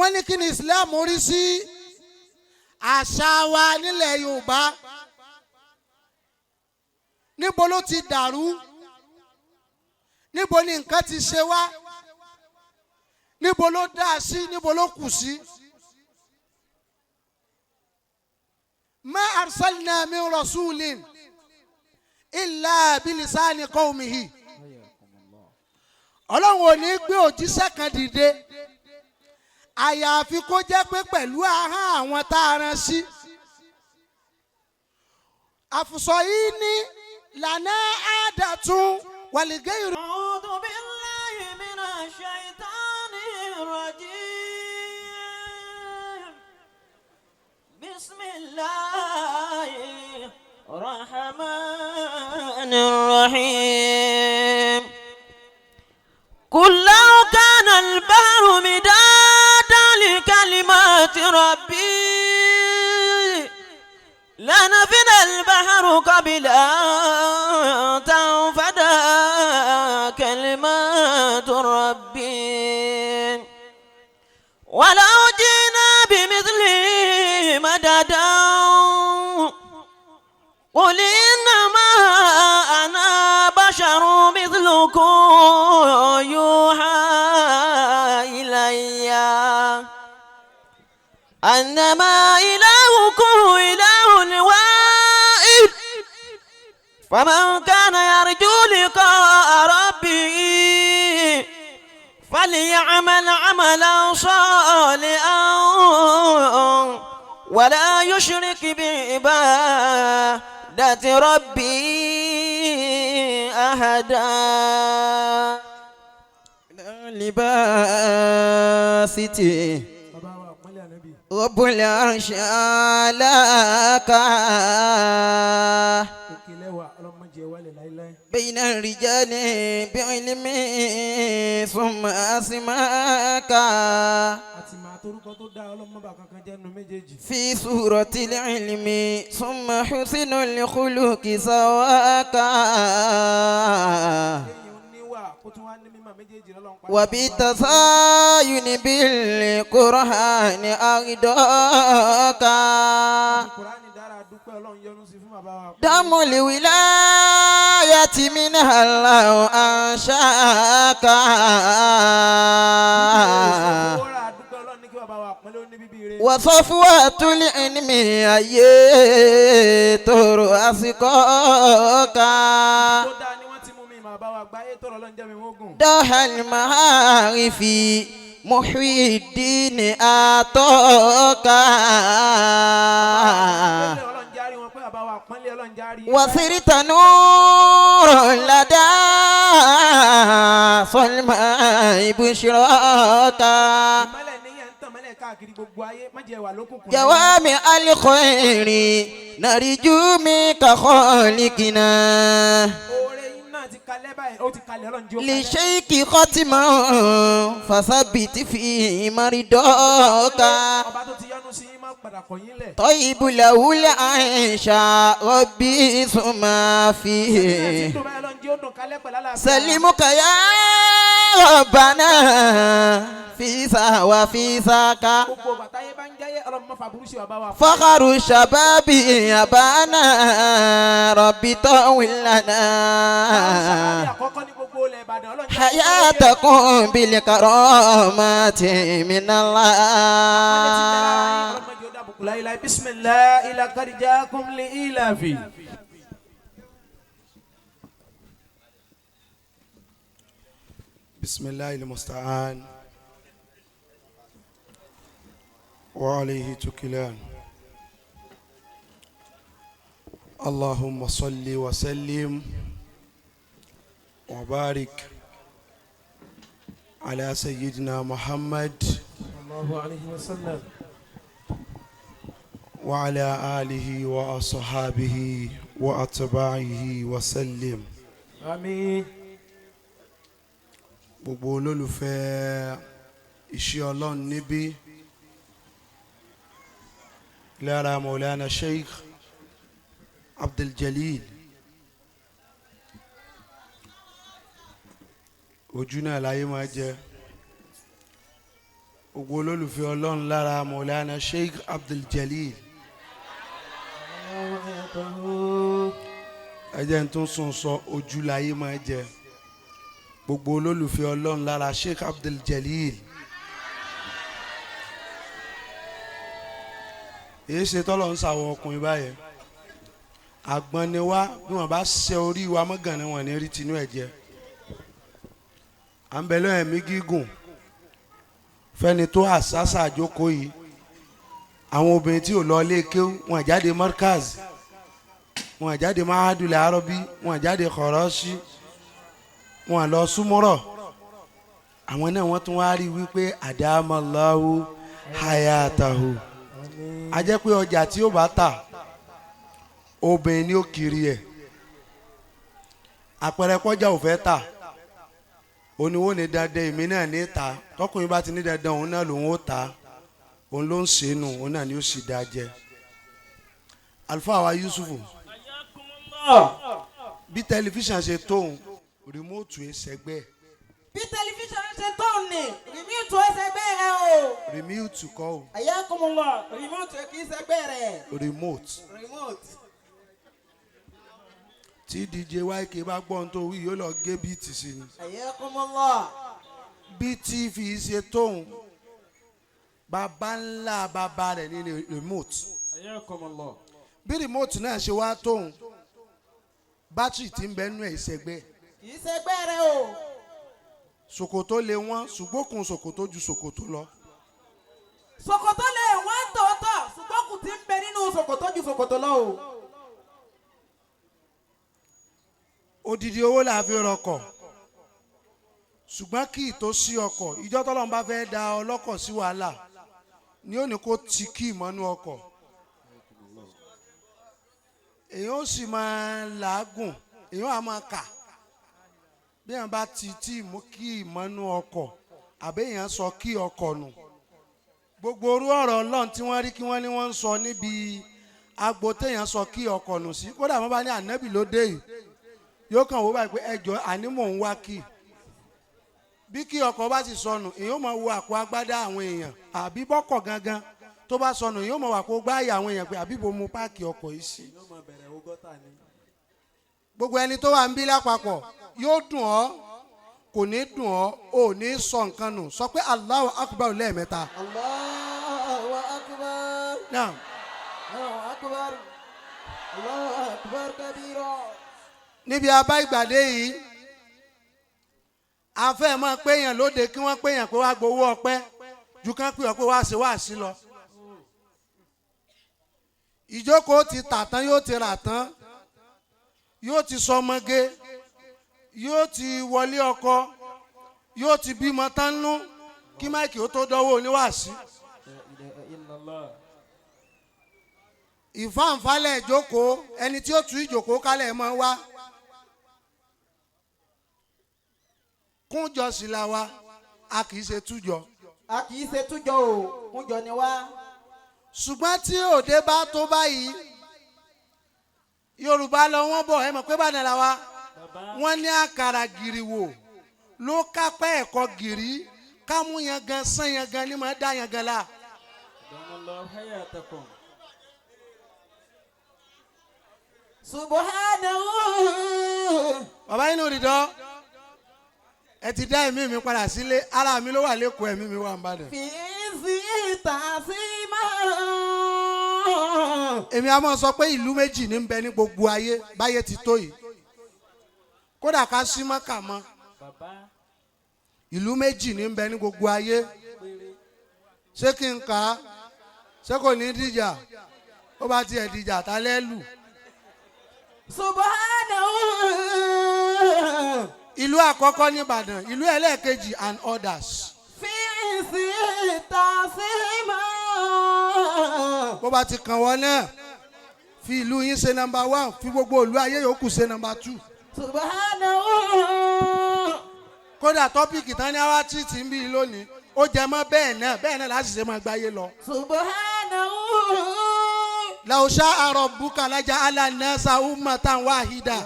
Wọ́n ní kí ni Islam rí sí àṣà wa nílẹ̀ Yorùbá? Níbo ló ti dàrú? Níbo ni nǹkan ti ṣe wá? Níbo ló dá sí? Níbo ló kù sí? Ma arsalna min rasulin illa bilisani qawmihi. Ọlọ́run ò ní gbé òjíṣẹ́ kan dìde àyàfi kó jẹ́ pé pẹ̀lú ahọ́n àwọn tá a rán sí. Àfùsọ̀ yìí ní lànà àdàtún wàlígẹ́ ìrù. أعوذ بالله من الشيطان الرجيم بسم الله الرحمن الرحيم قل لو كان البحر مدادا لكلمات ربي لنفد البحر قبل أن تنفد كلمات ربي ولو جئنا بمثله مددا قل إنما أنا بشر مثلكم يوحى إلي أنما إلهكم إله واحد فمن كان يرجو لقاء ربه فليعمل عملا صالحا ولا يشرك بعبادة ربه أحدا. لباستي Bàbá wa àpọ́nlé ànábì. رب العرش علاك Òkè lẹ́wà ọlọ́mọdé wálé láíláí. بين الرجال بعلم ثم أسماك Àti màá torúkọ tó dá ọlọ́mọba kankan jẹ́ nu méjèèjì. في سورة العلم ثم حسن الخلق سواك Kéèyàn níwà kó tún wá ní mímọ̀ méjèèjì lọ́lọ́run pa. وبالتزاين بالقرآن أرضاك Kùránì dára dúpẹ́ ọlọ́run yọ́nú sí fún bàbá wa. دم الولاية منها الله أنشاك Owó rà dúpẹ́ ọlọ́run ní kí bàbá wa àpọ́nlé ó ní bíbí ire. وصفوة العلم أي تر أسقاك Tó dáa ni wọ́n ti mú mi màá bá wa gbáyé tọrọ ọlọ́run jẹ́ mi mógùn. دح المعارف محيي الدين أعطاك Àpọ́nlé ọlọ́run járí wọn pé bàbá wa àpọ́nlé ọlọ́run járí. وصرت نورا لدى صلماء بشراك Ìmọ́lẹ̀ níyẹn ń tàn mọ́lẹ̀ káàkiri gbogbo ayé má jẹ́ wà lókùnkùn. جوامع الخير نرجو منك خالقنا Oore yín náà ti kalẹ̀ báyìí ó ti kalẹ̀ ọlọ́run jí ó kalẹ̀. لشيك ختما فثبت فيه مرضاك Ọba tó ti yọ́nú sí yín má padà kọ̀ yín lẹ̀. طيب له العيش ربي ثم Náà ti فيه dùn báyìí ọlọ́run jí ó dùn kalẹ̀ pẹ̀lú àlàáfíà. سلمك يا ربنا في سا وفي ساك Gbogbo bàtáyé bá ń jáyé ọlọ́run má fàbúrú sí bàbá wa. فخر الشباب أبانا ربي طول لنا Sàbábì àkọ́kọ́ ní gbogbo ilẹ̀ Ìbàdàn ọlọ́run jẹ́ حياتكم بالكرامات من الله. Bismillah ila karijakum li ilafi. بسم الله المستعان وعليه تكلان اللهم صل وسلم وبارك على سيدنا محمد Sallallahu alayhi wa sallam. وعلى آله وأصحابه وأتباعه وسلم. Àmín. Gbogbo olólùfẹ́ iṣẹ́ ọlọ́run níbí lára Maulana Sheikh Abdul Jalil ojú náà láyé máa jẹ. Gbogbo olólùfẹ́ Ọlọ́run lára Mọ̀lánà Sheikh Abdul Jalil. Ẹ jẹ́ n tún sùn sọ ojú láyé máa jẹ. Gbogbo olólùfẹ́ Ọlọ́run lára Sheikh Abdul Jalil. Èyí ṣe tọ́lọ̀ ń sàwọ̀ ọkùnrin báyẹn. Àgbọn ni wá bí wọ́n bá ṣe orí wa mọ́gànnà wọn ní rí tinú ẹ̀ jẹ. À ń bẹ lọ́yẹ̀ ẹ̀mí gígùn fẹ́ni tó àṣàṣà àjókòó yìí. Àwọn obìnrin tí ò lọ ilé kéwú wọn jáde Markaz, wọn jáde Mahadul Arabi, wọn jáde Kọ̀rọ́ṣí, wọn lọ súnmọ́rọ̀. Àwọn náà wọ́n tún wá rí wípé àdámọ́láwó hayatahu. A jẹ́ pé ọjà tí ó bá tà obìnrin ni ó kiri ẹ̀. Àpẹẹrẹ kọjá ò fẹ́ tà oníwó ní dandan èmi náà ní ta. Tọkùnrin bá ti ní dandan òun náà lòun ó ta, òun ló ń sèénu, òun náà ni ó sì dá jẹ. Àlùfáà wa Yusufu, bí tẹlifíṣàn ṣe tóun rìmóòtù ẹsẹ̀gbẹ́. Bí tẹlifíṣàn ṣe tóun ní rìmóòtù ẹsẹ̀gbẹ́ rẹ o. Rìmóòtù kọ́ o. Ayakumullah, rìmóòtù kì í ṣẹgbẹ́ rẹ̀. Rìmóòtù. Rìmóòtù. Tí DJ YK bá gbọ́ ohun tó wí yóò lọ gé bíìtì sí ni. Ayakumullah. Bí TV ṣe tóun, bàbá ńlá bàbá rẹ̀ ní remote. Ayakumullah. Bí remote náà ṣe wá tóun, bátìrì tí ń bẹ nú ẹ̀ ṣẹgbẹ́. Kì í ṣẹgbẹ́ rẹ o. Ṣòkòtò lè wọ́n ṣùgbọ́n kùn ṣòkòtò ju ṣòkòtò lọ. Ṣòkòtò lè wọ́n tòótọ́ ṣùgbọ́n kù tí ń bẹ nínú ṣòkòtò ju ṣòkòtò lọ o. Odidi owó là fi rọkọ̀ ṣùgbọ́n kí ìtò sí ọkọ̀ ìjọ tọ́lọ́run bá fẹ́ da ọlọ́kọ̀ sí wàhálà ni ó ní kó ti kí ìmọ̀nú ọkọ̀. Èèyàn ó sì máa làágùn, èèyàn á máa kà bí èèyàn bá ti tí mú kí ìmọ̀nú ọkọ̀ àbí èèyàn sọ kí ọkọ̀ nù. Gbogbo orú ọ̀rọ̀ Ọlọ́run tí wọ́n rí kí wọ́n ní wọ́n ń sọ níbi agbo téèyàn sọ kí ọkọ̀ nù sí, kódà wọ́n bá ní ànábì ló dé yìí yóò kàn wó báyìí pé ẹjọ́ àní mò ń wá kí. Bí kí ọkọ̀ bá sì sọnù èèyàn máa wo àpò agbádá àwọn èèyàn àbí bọ́kọ̀ gangan tó bá sọnù èèyàn máa wà kó gbáàyè àwọn èèyàn pé àbí bo mu páàkì ọkọ̀ yìí sí. Gbogbo ẹni tó wà ń bí lápapọ̀ yóò dùn ọ́ kò ní dùn ọ́ ò ní sọ nǹkan nù, sọ pé Allahu Akbar lẹ́ẹ̀mẹ́ta. Allahu Akbar. Naam. Allahu Akbar. Allahu Akbar kabira. Níbi abá ìgbàdé yìí a fẹ́ máa péyàn lóde kí wọ́n péyàn pé wá gbowó ọpẹ́ ju kán pé ọ pé wá ṣe wá sí lọ. Ìjókòó ti tà tán, yóò ti rà tán, yóò ti sọmọge, yóò ti wọlé ọkọ, yóò ti bímọ tán nú kí máìkì ó tó dánwò oníwàásí. Ìfáǹfálẹ̀ ìjókòó ẹni tí ó tú ìjókòó kálẹ̀ máa wá. Kúnjọ sí la wa, a kì í ṣe tújọ. A kì í ṣe tújọ o, kúnjọ ni wá. Ṣùgbọ́n tí òde bá tó báyìí, Yorùbá lọ wọ́n bọ̀, ẹ mọ̀ pé Ìbàdàn la wa. Wọ́n ní àkàrà gìrìwò ló kápẹ́ ẹ̀kọ́ gìrì kámú yangan sán yangan ní máa dá yangan la. Subhanahu. Bàbá yín ní òdìdọ́ ẹ ti dá ẹ̀mí mi padà sílé, ara mi ló wà lẹ́kọ̀ọ́, ẹ̀mí mi wà ń Ìbàdàn. Fi sí ìtàsí máa. Èmi a máa sọ pé ìlú méjì ní ń bẹ ní gbogbo ayé báyé ti tó yìí, kódà ká sí Mọ́kà mọ́. Ìlú méjì ní ń bẹ ní gbogbo ayé. Ṣé kí n kà á? Ṣé kò ní dìjà? Ó bá tiẹ̀ dìjà ta lẹ́lù. Subhanahu. Ìlú àkọ́kọ́ ní Ìbàdàn, ìlú ẹlẹ́ẹ̀kejì and others. Fi sí ìtàsí máa. Bó bá ti kàn wọ́n náà, fi ìlú yín ṣe nọ́mbà 1, fi gbogbo ìlú ayé yòókù ṣe nọ́mbà 2. Subhanahu. Kódà tọ́pìkì tán ní àwa tí ti ń bí lónìí ó jẹ mọ́ bẹ́ẹ̀ náà, bẹ́ẹ̀ náà láti ṣe máa gbáyé lọ. Subhanahu. Law sha'a rabbuka laja'ala an-nasa ummatan wahida.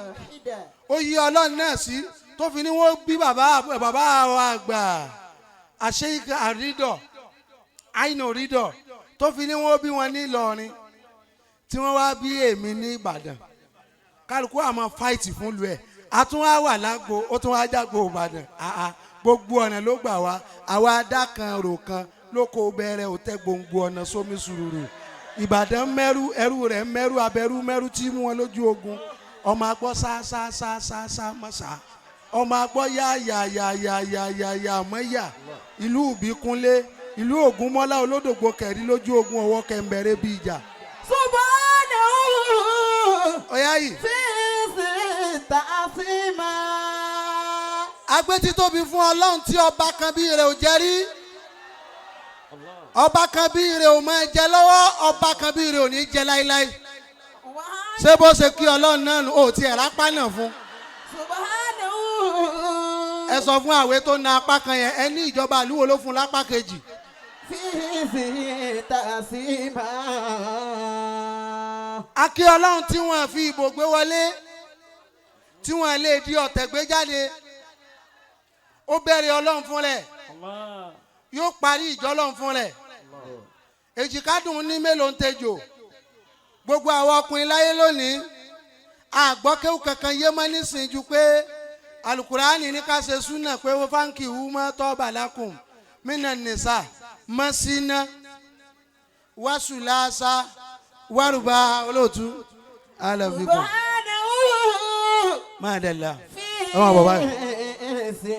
Ó yí Ọlọ́run náà sí tó fi ní wọ́n bí bàbá wa àgbà àṣeyíká àrídọ̀. Àìnà rídọ̀ tó fi ní wọ́n bí wọn ní Ìlọrin tí wọ́n wá bí èmi ní Ìbàdàn, kálukú àmọ́ fáìtì fún lu ẹ̀, a tún wá wà lágbo, ó tún wá jágbo Ìbàdàn. Àà, gbogbo ọ̀nà ló gbà wá. Àwa adá kan rò kan lóko bẹ̀rẹ̀ òtẹ́ gbòǹgbò ọ̀nà sómi sùúrù. Ìbàdàn mẹ́rú, ẹrú rẹ̀ mẹ́rú, abẹ́rú mẹ́rú tí mú wọn lójú ogun. Ọmọ agbọ́ sá sá sá sá sá mọ́sá, ọmọ agbọ́ yá yá yá yá yá yá yá mọ́yà. Ìlú Ìbíkúnlé, ìlú Ògúnmọ́lá olódògbò kẹ̀rí lójú ogun, ọwọ́ kẹ̀mbẹ̀rẹ̀ bí ìjà. Subhanahu Ọ̀yá yìí. fi ta'sima. Agbé títóbi fún Ọlọ́run tí ọba kan bí rẹ̀ ò jẹ́ rí, ọba kan bí rẹ̀ ò máa jẹ lọ́wọ́, ọba kan bí rẹ̀ ò ní jẹ láíláí. Ṣé bó ṣe kí Ọlọ́run náà nù? Ó ti ẹ̀ rápá náà fún. Subhanahu. Ẹ sọ fún àwẹ tó na apá kan yẹn, ẹ ní ìjọba àlúwo ló fún lápá kejì. Fi ta'sima. A kí Ọlọ́run tí wọ́n fi ìbò gbé wọlé, tí wọ́n lè di ọ̀tẹ̀ gbé jáde. Ó bẹ̀rẹ̀ Ọlọ́run fún rẹ̀, yóò parí ìjọ Ọlọ́run fún rẹ̀. Èjìká dùn ní mélòó ń tejò. Gbogbo àwọn ọkùnrin láyé lónìí, àgbọ́kéwù kankan yé mọ́ nísìnyí ju pé Alukurani ní ká ṣe súnà pé wọ́n fáǹkì wú mọ́ tọ́ba lákùn mínà nìsa mọ́síná wàsùlàṣà wàrúbà olóòtú alàfikún Subhanahu. Máa dẹ̀ la ẹ máa bọ̀ báyìí. Fi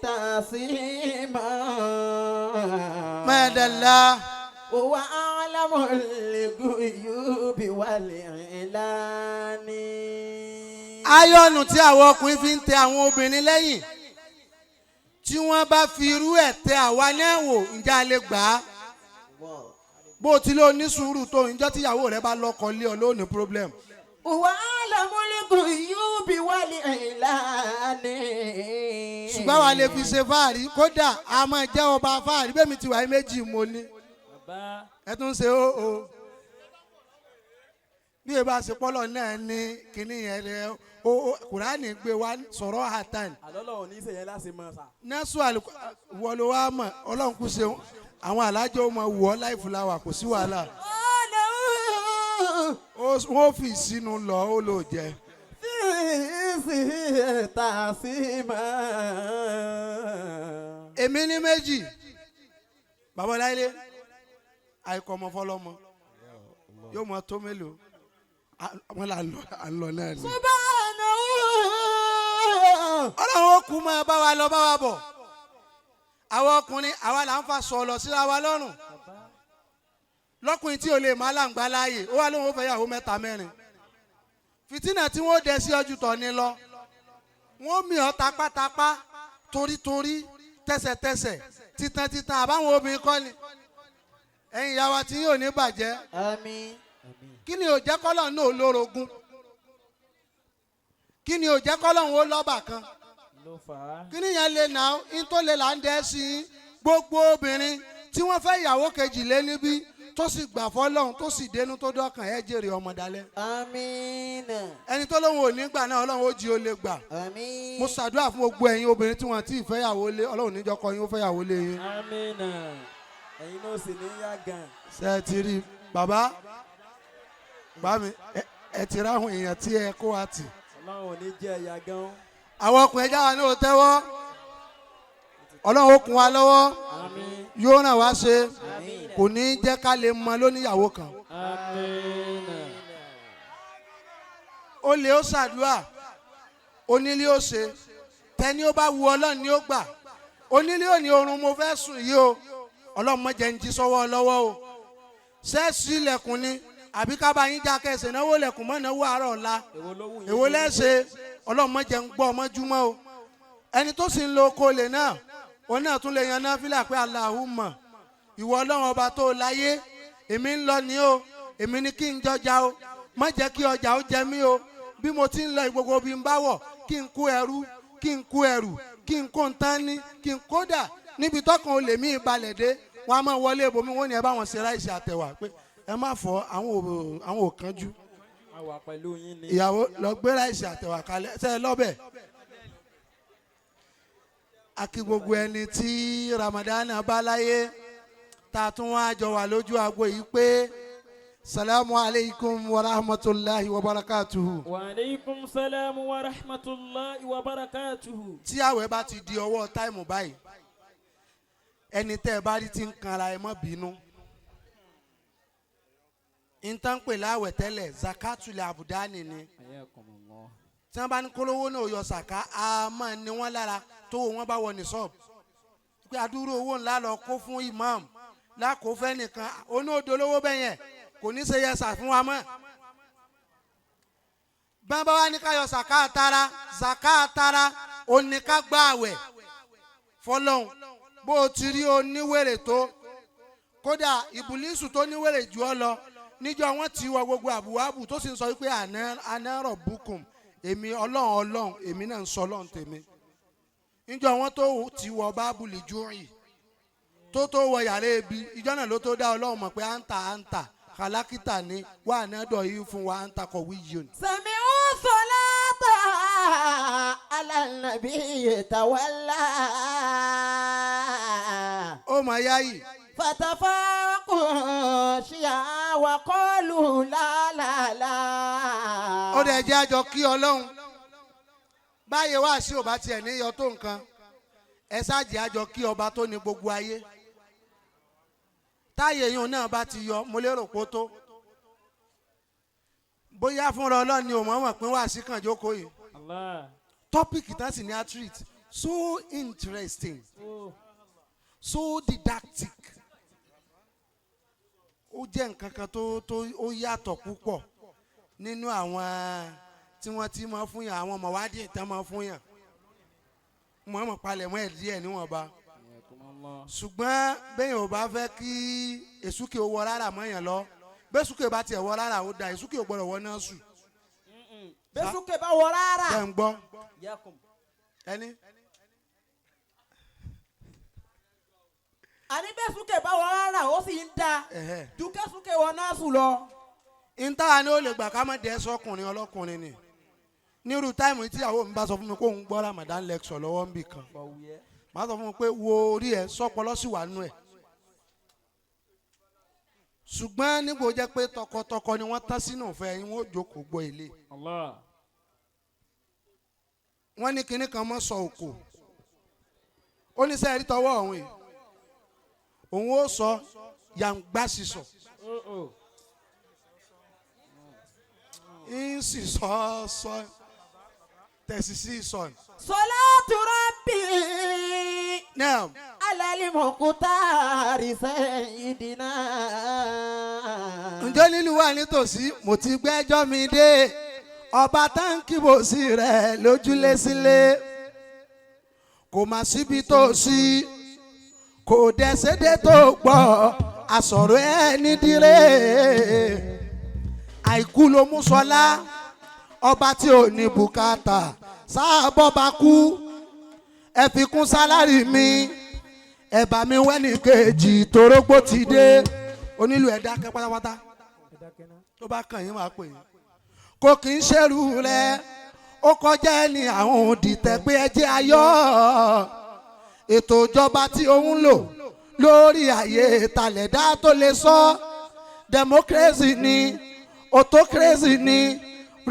ta'sima. Máa dẹ̀ la. هو أعلم الغيوب والإعلان. Ayọ̀nù tí àwọn ọkùnrin fi ń tẹ àwọn obìnrin lẹ́yìn, tí wọ́n bá fi irú ẹ̀ tẹ àwa náà wò, ǹjẹ́ a lè gbà á? Bó o ti lé oní sùúrù tó, ǹjọ́ tíyàwó rẹ bá lọ́kọ lé ọ lónìí, problem. هو أعلم الغيوب والإعلان. Ṣùgbọ́n àwa lè fi ṣe fáàrí, kódà a máa jẹ́ ọba fáàrí. Bẹ́ẹ̀ mi ti wà ní méjì mo ní. Ẹ tún ṣe ó o bí e bá ṣe pọ́lọ̀ náà ní kinní yẹn rẹ ó ó Kùránì gbé wa sọ̀rọ̀ hatan. Àlọ́lọ́ ò ní í ṣèyẹn láti mọ̀ sà. Nẹ́sù wọ ló wá mọ̀. Ọlọ́run kù ṣe àwọn alájọ ọmọ wù ọ́ láì fúláwà, kò sí wàhálà. Wọ́n fi sínú lọ, ó lò jẹ. Fi ta'sima. Èmi ní méjì, bàbá ọláìlé àìkọ́ ọmọ fọlọ́mọ yóò mọ tó mélòó. Wọn là ń lọ, à ń lọ náà ni. Subhanahu. Ọlọ́run ó kú máa bá wa lọ, bá wa bọ̀. Àwọn ọkùnrin, àwa là ń fa sọ̀lọ̀ síra wa lọ́rùn. Lọ́kùnrin tí ò lè má láǹgbá láàyè, ó wà lóun ó fẹ́ yàwó mẹ́ta mẹ́rin. Fìtínà tí wọ́n dẹ sí ọjọ́ tọ̀ ni lọ, wọ́n mì ọ́ tapátapá, torítorí, tẹsẹ̀tẹsẹ̀, titan-titan. Àbáwọn obìnrin kọ́ ni ẹ̀yin ìyá wa tí yóò ní bàjẹ́. Àmín. Kí ni ò jẹ́ kọ́lọ̀ náà ó lórogún? Kí ni ò jẹ́ kọ́lọ̀ ó lọ́bà kan? Ló fà á. Kí ni yẹn lè nà ń tó lè là ń dẹ́ sí i? Gbogbo obìnrin tí wọ́n fẹ́ ìyàwó kejì lé níbí, tó sì gbà fọ́lọ́hún, tó sì dénú, tó dọ́kàn, ẹ̀ jèrè ọmọ dalẹ̀. Àmín. Ẹni tó lóun ò ní gbà náà, Ọlọ́run ó jí ó lè gbà. Àmín. Mo ṣàdúrà fún gbogbo ẹ̀yin obìnrin tí wọ́n ti fẹ́yàwó lé, Ọlọ́run níjọ́ kọ yín ó fẹ́yàwó lé yín. Amina, ẹ̀yin náà sì ní yá gan. Ṣe é ti rí bàbá bá mi? Ẹ ti ráhùn èèyàn tí ẹ kó wa tì. Ọlọ́run ò ní jẹ́ ẹ̀yà gan. Àwọn ọkùnrin, ẹja wa ní ò tẹ́wọ́. Ọlọ́run ó kún wa lọ́wọ́. Àmín. Yóò ràn wá ṣe, kò ní í jẹ́ ká lè mọ lóníyàwó kan. Amina. Ó lè ó ṣàdúrà, onílé ó ṣe tẹni ó bá wu Ọlọ́run ni ó gbà. Onílé ò ní oorun mo fẹ́ sùn yìí o, Ọlọ́run mọ̀ jẹ́ ń jí sọ́wọ́ lọ́wọ́ o. Ṣẹ́ẹ̀sì ilẹ̀kùn ni àbí ká bá yín já kẹsẹ̀ náwó lẹ̀kùn mọ́ náwó àárọ̀ ọ̀la? Èwo ló wù yín? Èwo lẹ́sẹ̀? Ọlọ́run mọ̀ jẹ́ ń gbọ́ ọmọjúmọ́ o. Ẹni tó sì ń lo oko lè náà, òun náà tún lè yan náfìlà pé Allahumma, ìwọ Ọlọ́run ọba tó láyé, èmi ń lọ ní o, èmi ní kí n jọjà o, má jẹ́ kí ọjà ó jẹ mí o. Bí mo ti ń lọ, gbogbo bí n bá wọ̀, kí n kó ẹrú, kí n kó ẹrù, kí n kó ntán ní kí n kódà níbi tọkàn olè mí balẹ̀ dé. Wọn a máa wọlé ibòmí, wọn ní ẹ bá wọn ṣe ráìsì àtẹwà pé ẹ má fọ àwọn ò, àwọn ò kánjú. A wà pẹ̀lú yín ni. Ìyàwó lọ gbé ráìsì àtẹwà kalẹ̀ ṣe é lọ́bẹ̀. Akí gbogbo ẹni tí Ramadan bá láyé. Tá a tún wá jọ wà lójú agbo yìí pé salamu alaykum wa rahmatulahi wa barakatuhu. Wa aleykum salam wa rahmatulahi wa barakatuhu. Tí àwẹ̀ bá ti di ọwọ́ time báyìí, ẹni tẹ́ ẹ bá rí ti ń kanra, ẹ má bínú. Nǹkan pè láwẹ̀ tẹ́lẹ̀, zakatul abudani ni. Tí wọ́n bá ní kólówó náà yọ sàká, a máa ní wọ́n lára tó wọ́n bá wọ ní sọ́ọ̀bù pé adúrú owó ńlá lọ kó fún imam lákòófẹ́ nìkan onóòdó lówó bẹ́yẹn kò ní ṣe yẹ sà fún wa mọ́. Bá wa ní ká yọ sàká tara, sàká tara òní ká gbà àwẹ̀ fọlọ́hún. Bó o ti rí oníwèrè tó, kódà ìbùlísù tó níwèrè jù ọ lọ, níjọ́ wọn ti wọ gbogbo àbúwábù tó sì ń sọ wípé àná bùkún èmi ọlọ́run, ọlọ́run èmi náà ń sọ ọlọ́run tèmi, níjọ́ wọn tó ti wọ bábùlì júrì tó wọ yàrá ebi, ìjọ náà ló tó dá ọlọ́run mọ̀ pé àǹtà àǹtà kàlákìtà ni wà á náà dọ̀ yìí fún wa àǹtà kọ̀wé yìí. سمعوا صلاة على النبي تولى Ó mọ̀ yá yìí. فتفاقوا شيعا وقالوا لا لا لا. Ó dẹ̀ jẹ́ àjọ kí ọlọ́run báyìí wá sí ò bá tiẹ̀ ní yọ tó nǹkan, ẹ ṣáàjì àjọ kí ọba tó ní gbogbo ayé. Táyé yìí náà bá ti yọ, mo lérò pé ó tó bóyá fúnra ọlọ́run ni òmò pín wá sí kàn jókòó yìí. Allah. Topic tán sì ní a treat, so interesting, Oh. so didactic. Ó jẹ́ nǹkan kan tó ó yàtọ̀ púpọ̀ nínú àwọn tí wọ́n ti máa fún yàn, àwọn mọ̀wádìí tán máa fún yàn. Wọ́n mọ̀ palẹ̀ mọ́ ẹ̀ díẹ̀ níwọ̀nba, ṣùgbọ́n bẹ́ẹ̀ ò bá fẹ́ kí èsúkè ó wọ rárá mọ́ yàn lọ, bẹ́sùkè bá tiẹ̀ wọ rárá, ó da èsúkè ò gbọ́dọ̀ wọ náà sùn. Bẹ́sùkè bá wọ rárá. Jẹ́ ń gbọ́ ẹni. Àní bẹ́sùkè bá wọ rárá, ó sì ń da Ẹ̀hẹ́. ju kẹ́sùkè wọ náà sùn lọ. Ntáwa ni ó lè gbà ká má dẹ́ sọkùnrin ọlọ́kùnrin ni nírú time tíyàwó mi bá sọ fún mi kó ń gbọ́ Ramadan lecture lọ́wọ́ ń bì kan, màá sọ fún mi pé wo orí ẹ, sọpọlọ sì wà nù ẹ. Ṣùgbọ́n nígbò jẹ́ pé tọkọtọkọ ni wọ́n tán sínú ìfẹ́ yín, wọ́n ó jókòó gbọ́ ilé. Allah. Wọ́n ní kinní kan mọ́ sọ òkò, ó ní sẹ́ẹ̀rí tọwọ́ òun yìí, òun ó sọ yàǹgbá sísọ. Oh, oh. Ń sì sọ sọ tẹ̀sí sí sọ. صلاة ربي Now. على المختار سيدنا. Ǹjẹ́ nílùú wà nítòsí, mo ti gbẹ́jọ́ mi dé, ọba táǹkì bò sí rẹ̀ lójúlé sílé, kò má síbi tó sí, kò dẹ́sẹ́dẹ́ tó gbọ́ àsọ̀rọ̀ ẹ̀ nídìrẹ́ àìkú ló mú sọlá, ọba tí ò ní bùkátà sáàbọ̀ bá kú, ẹ fi kún salary mi, ẹ bá mi wẹ́nì kejì torógbó ti dé. Onílù, ẹ̀ dákẹ́ pátápátá, tó bá kàn yín máa pè yín. Kò kì í ṣerú rẹ, ó kọjá ẹni àwọn òdìtẹ̀ pé ẹ jẹ́ ayọ̀ ètò ìjọba tí òun lò lórí àyè ìtàlẹ̀dá tó lè sọ. Democracy ni, autocracy ni,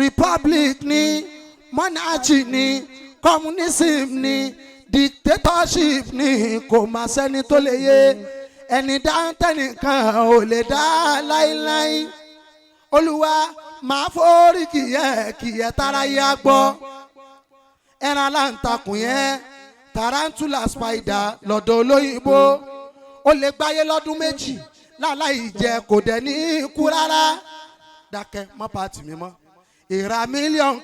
republic ni, monarchy ni, communism ni, dictatorship ni, kò má sẹ́ni tó lè yé ẹni dáńtẹ́nìkan ò lè dá láíláí. Olúwa, máa forí kìyẹ́ kìyẹ́ tára yá gbọ́. Ẹran aláǹtakùn yẹn, tarantula spider lọ́dọ̀ olóyìnbó, ó lè gbáyé lọ́dún 2 láláì jẹ, kò dẹ̀ ní ikú rárá. Dákẹ́ mọ́ pàtì mi mọ́. Ìra 1 million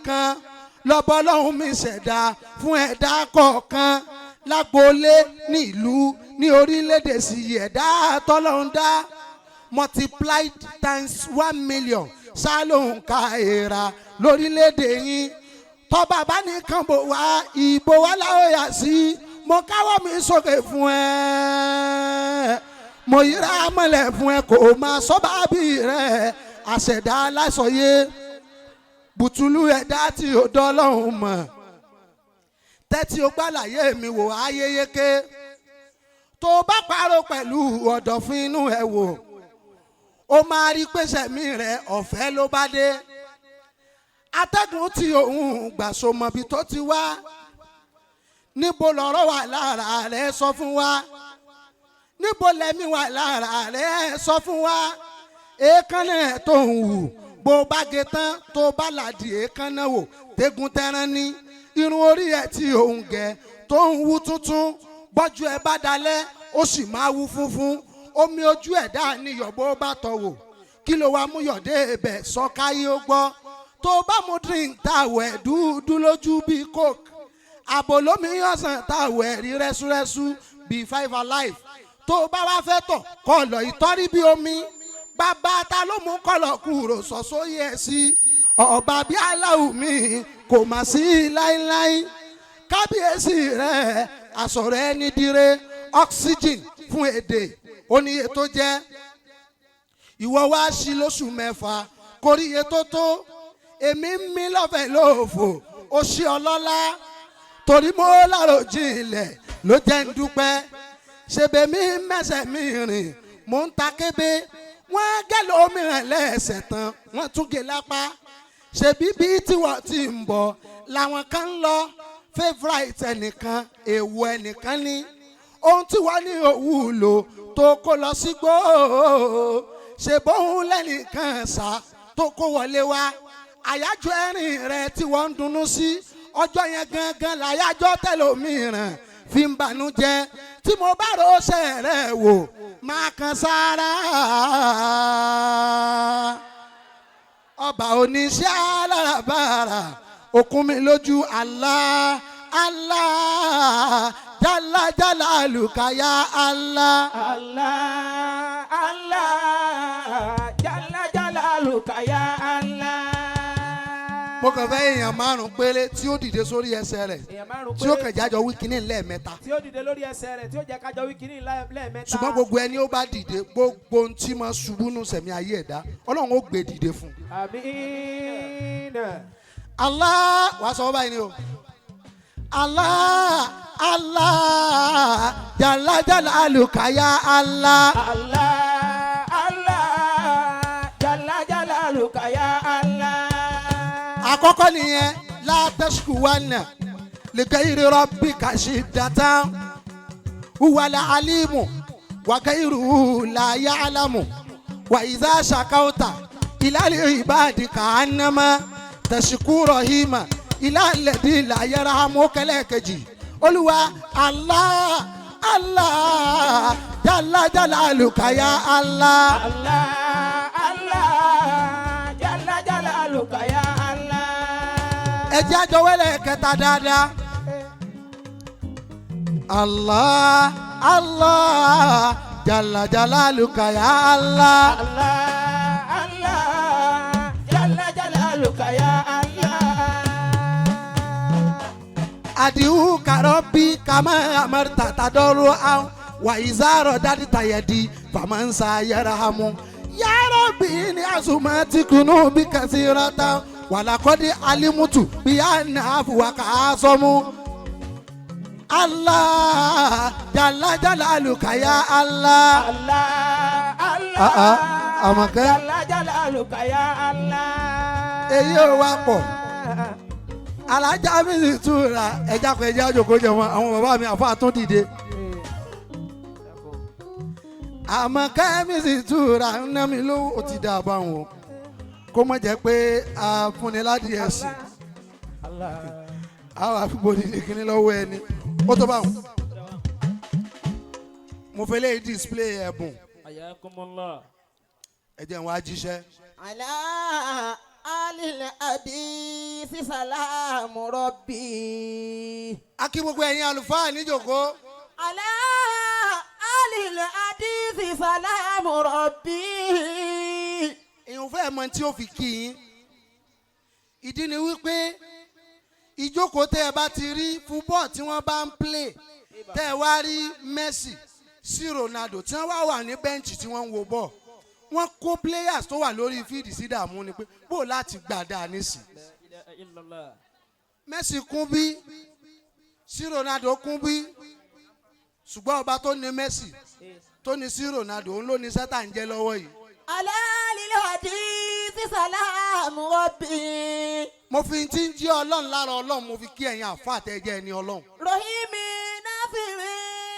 lọ́bọ́ lọ́hún mi ṣẹ̀dá fún ẹ̀dá kọ̀ọ̀kan lágboolé, ní ìlú, ní orílẹ̀-èdè sí ẹ̀dá tọ́lọ́hún dá. Multiplied times 1 million ṣálóhùn ká èèrà lórílẹ̀-èdè yín. Tọ́ba bá nìkan bò wá ìbò wá láwọ̀ yà sí, mo káwọ́ mi sókè fún ẹ, mo yíra mọ́lẹ̀ fún ẹ, kò máa sọ́ba bí rẹ àṣẹ̀dá aláṣọyé bùtùlù ẹ̀dá tí ò dọ́lọ́hún mọ̀. Tẹ́tí o gbàlàyé mi wò ayéyéké. Tó o bá parọ́ pẹ̀lú ọ̀dọ̀fin inú ẹ̀ wò, ó máa rí pèsè mi rẹ̀ ọ̀fẹ́ ló bá dé. Atẹ́gùn tí òun gbà so mọ̀bí tó ti wá. Níbo lọ̀rọ̀ wà lára rẹ̀ sọ fún wa? Níbo lẹ́mí wà lára rẹ̀ sọ fún wa? Èékánná ẹ̀ tó ń wù, bó bá gé tán tó bá làdì èékánná wò, tẹ́gun tẹ́rán ní. Irun orí ẹ̀ tí òun gẹ̀ tó ń wú tuntun, bọ́jú ẹ bá dalẹ̀ ó sì máa wú funfun. Omi ojú ẹ̀ dá níyọ̀ bó bá tọ̀ wò. Kí ló wá mú yọ̀dé ibẹ̀ sọ káyé ó gbọ́? Tó bá mu drink táwọ̀ ẹ̀ dúdú lójú bíi coke, àbò lómi ọ̀sán táwọ̀ ẹ̀ rí rẹ́súrẹ́sú bíi five alive. Tó bá wá fẹ́ tọ̀ kọlọ̀ ìtọ́rí bí omi. Bàbá ta ló mú kọlọ̀ kúrò sọ̀sọ́ yẹ sí? Ọba bí aláwù mi kò mà sí láíláí. Kábíyèsí rẹ̀ àsọ̀rọ̀ ẹni dire, oxygen fún èdè oníye tó jẹ́. Ìwọ wá sí lóṣù 6 kóríye tó tó. Èmi ń mí lọ́fẹ̀ẹ́ lóòfò, ó ṣí ọlọ́lá torí mo láròjinlẹ̀ ló jẹ́ ń dúpẹ́. Ṣèbèmí mẹ́sẹ̀ mi rìn, mò ń ta kébé. Wọ́n gẹ́lẹ́ omíràn lẹ́sẹ̀ tán, wọ́n tún gé lápá. Ṣèbí bí tiwọ́ ti ń bọ̀ làwọn kan ń lọ. Favourite ẹnìkan, èèwọ̀ ẹnìkan ní ohun tí wọ́n ní òwúlò tó kó lọ sígbó. Ṣe bóun lẹ́nìkan sá tó kó wọlé wá. Àyájọ́ ẹ̀rín rẹ tí wọ́n ń dunnú sí ọjọ́ yẹn gangan làyájọ́ tẹlòmíràn fi ń banújẹ́. Tí mo bá rọ́ṣẹ́ rẹ̀ wò máa kan sára. Ọba oníṣẹ́ alárabàrà òkun mi lójú. Allah Allah jala jala alukaya Allah. Allah Allah jala jala alukaya Allah. Mo kàn fẹ́ èèyàn 5 péré tí ó dìde sórí ẹsẹ̀ rẹ̀, Èèyàn 5 tí ó péré kàn jájọ wíkínní lẹ́ẹ̀mẹ́ta. tí ó dìde lórí ẹsẹ̀ rẹ̀, tí ó jẹ́ kájọ wíkínní lẹ́ẹ̀mẹ́ta. Ṣùgbọ́n gbogbo ẹni ó bá dìde, gbogbo ohun tí máa ṣubú nù sẹ̀mí ayé ẹ̀dá, Ọlọ́run ó gbé dìde fún un. Àmín. Allah wàá sọ báyìí ni o. Allah Allah jala jala alukaya Allah. Allah Allah jala jala alukaya Allah. Àkọ́kọ́ nìyẹn, la tashkuwanna li ghayri rabbika shiddatan huwal alimu wa ghayruhu la ya'lamu wa idha shakawta ila al-ibadi ka'annama tashku rahima ila alladhi la yarhamu. Kẹlẹ́kejì, Olúwa Allah Allah jala jala alukaya Allah. Allah Allah jala jala alukaya Allah. Ẹ jẹ́ àjọ wẹ́lẹ̀ kẹta dáadáa. Allah Allah jala jala alukaya Allah. Allah Allah jala jala alukaya Allah. Adihu karobi kama amarta tadọru an wa izaro dadi tayedi famansa yarahamu. Ya Rabbi ni azumati kunu bi kasirata walakodi alimutu bi anafu wa kaasomu. Allah jala jala alukaya Allah. Allah Allah. Ah, ah, Àmọ̀kẹ́. Jala jala alukaya Allah. Èyí ò wá pọ̀. Alájà mi sì túra ẹja kan, ẹja àjòkó jẹ wọn àwọn bàbá mi àfa tún dìde. Àmọ̀kẹ́ mi sì túra ń ná mi lówó, ó ti dá a bá wọn. Kó mọ̀ jẹ́ pé afúniládìí ẹ̀sìn. Àwọn àfipò dìde kínní lọ́wọ́ ẹni. Ó tó bá wọn. Mo fẹ́ lè display ẹ̀bùn. Ayakumullah. Ẹ jẹ́ n wá jíṣẹ́. على آل الحديث سلام ربي. A kí gbogbo ẹ̀yin àlùfáà níjòkó. على آل الحديث سلام ربي. Èèyàn fẹ́ mọ tí ó fi kí yín. Ìdí ni wípé ìjókòó tẹ́ ẹ bá ti rí fúbọ́ọ̀ tí wọ́n bá ń play, tẹ́ ẹ wá rí Messi sí Ronaldo tí wọ́n wá wà ní bẹ́ǹchì tí wọ́n ń wo bọ́ọ̀, wọ́n kó players tó wà lórí fíìdì sí dààmú ni pé bó láti gbà dáa nísì. Messi kún bí sí Ronaldo kún bí. Ṣùgbọ́n ọba tó ní Messi tó ní sí Ronaldo, òun ló ní sẹ́tà ń jẹ́ lọ́wọ́ yìí. على آل الحديث سلام ربي. Mo fi ti ń jí Ọlọ́run lára Ọlọ́run, mo fi kí ẹ̀yin àfa àtẹ̀jẹ́ ẹni Ọlọ́run. رحيم ناصر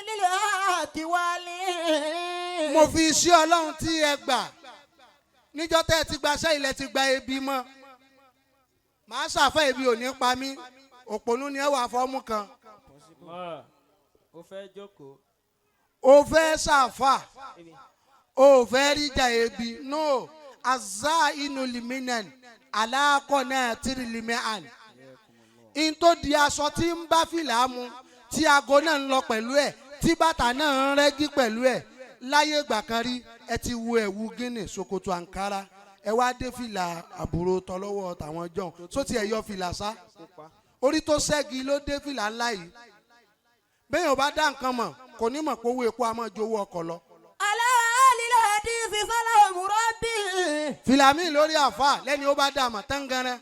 للحق والي. Mo fi iṣẹ́ Ọlọ́run tí ẹ gbà níjọ́ tẹ́ ẹ ti gbaṣẹ́ ilẹ̀ ti gba ebi mọ́, màá ṣàfẹ́ ebi ò ní pa mí, òpònú ni ẹ wà fọ́ọ̀mù kan. Ó fẹ́ jókòó. O fẹ́ ṣàfà, o fẹ́ ríjà ebi no azá inú liminen aláàkọ́ náà tìrì limẹ́àn in tó di aṣọ tí ń bá fìlà mu, tí aago náà ń lọ pẹ̀lú ẹ̀, tí bàtà náà ń rẹ́gí pẹ̀lú ẹ̀. Láyé ìgbà kan rí, ẹ ti wo ẹ̀wù Guinea, ṣòkòtò Ankara, ẹ wá dé fìlà àbúrò tọlọ́wọ́ tàwọn jọ̀hún só ti ẹ̀ yọ fìlà sá orí tó ṣẹ́gi ló dé fìlà ńlá yìí. Bẹ́ẹ̀ ò bá dá nǹkan mọ̀, kò ní mọ̀ pé owó epo a máa ju owó ọkọ̀ lọ. على آل الحديث سلام ربي. Fìlà míì lórí àfà lẹ́ni ó bá dá a mọ̀ tángànrán,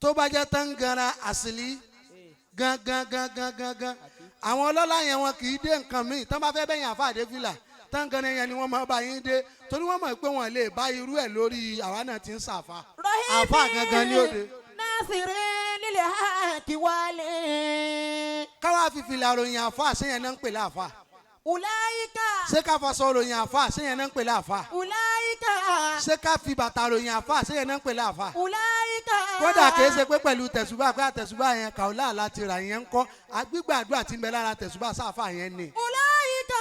tó bá jẹ́ tángànrán àsìlí gangan gangan gangan. Àwọn ọlọ́lá yẹn, wọn kì í dé nǹkan míì tán bá fẹ́ bẹ́yìn àfà dé fìlà tángànrán yẹn ni wọ́n máa bá yín dé, torí wọ́n mọ̀ pé wọ́n lè bá irú ẹ̀ lórí àwa náà ti ń ṣàfà. Àfà gangan ní òde. ناصر للحق والي. Káwá fi fìlà ròyìn àfà, séyẹn náà ń pè láàfà? أولئك. Ṣé ká faṣọ ròyìn àfà, séyẹn náà ń pè láàfà? أولئك. Ṣé ká fi bàtà ròyìn àfà, séyẹn náà ń pè láàfà? أولئك. Kódà kìí ṣe pé pẹ̀lú tẹ̀sùbà, pé àtẹ̀sùbà yẹn kàólà láti rà yẹn ń kọ́ agbígbàdúrà tí ń bẹ lára tẹ̀sùbà sáfà yẹn ni. أولئك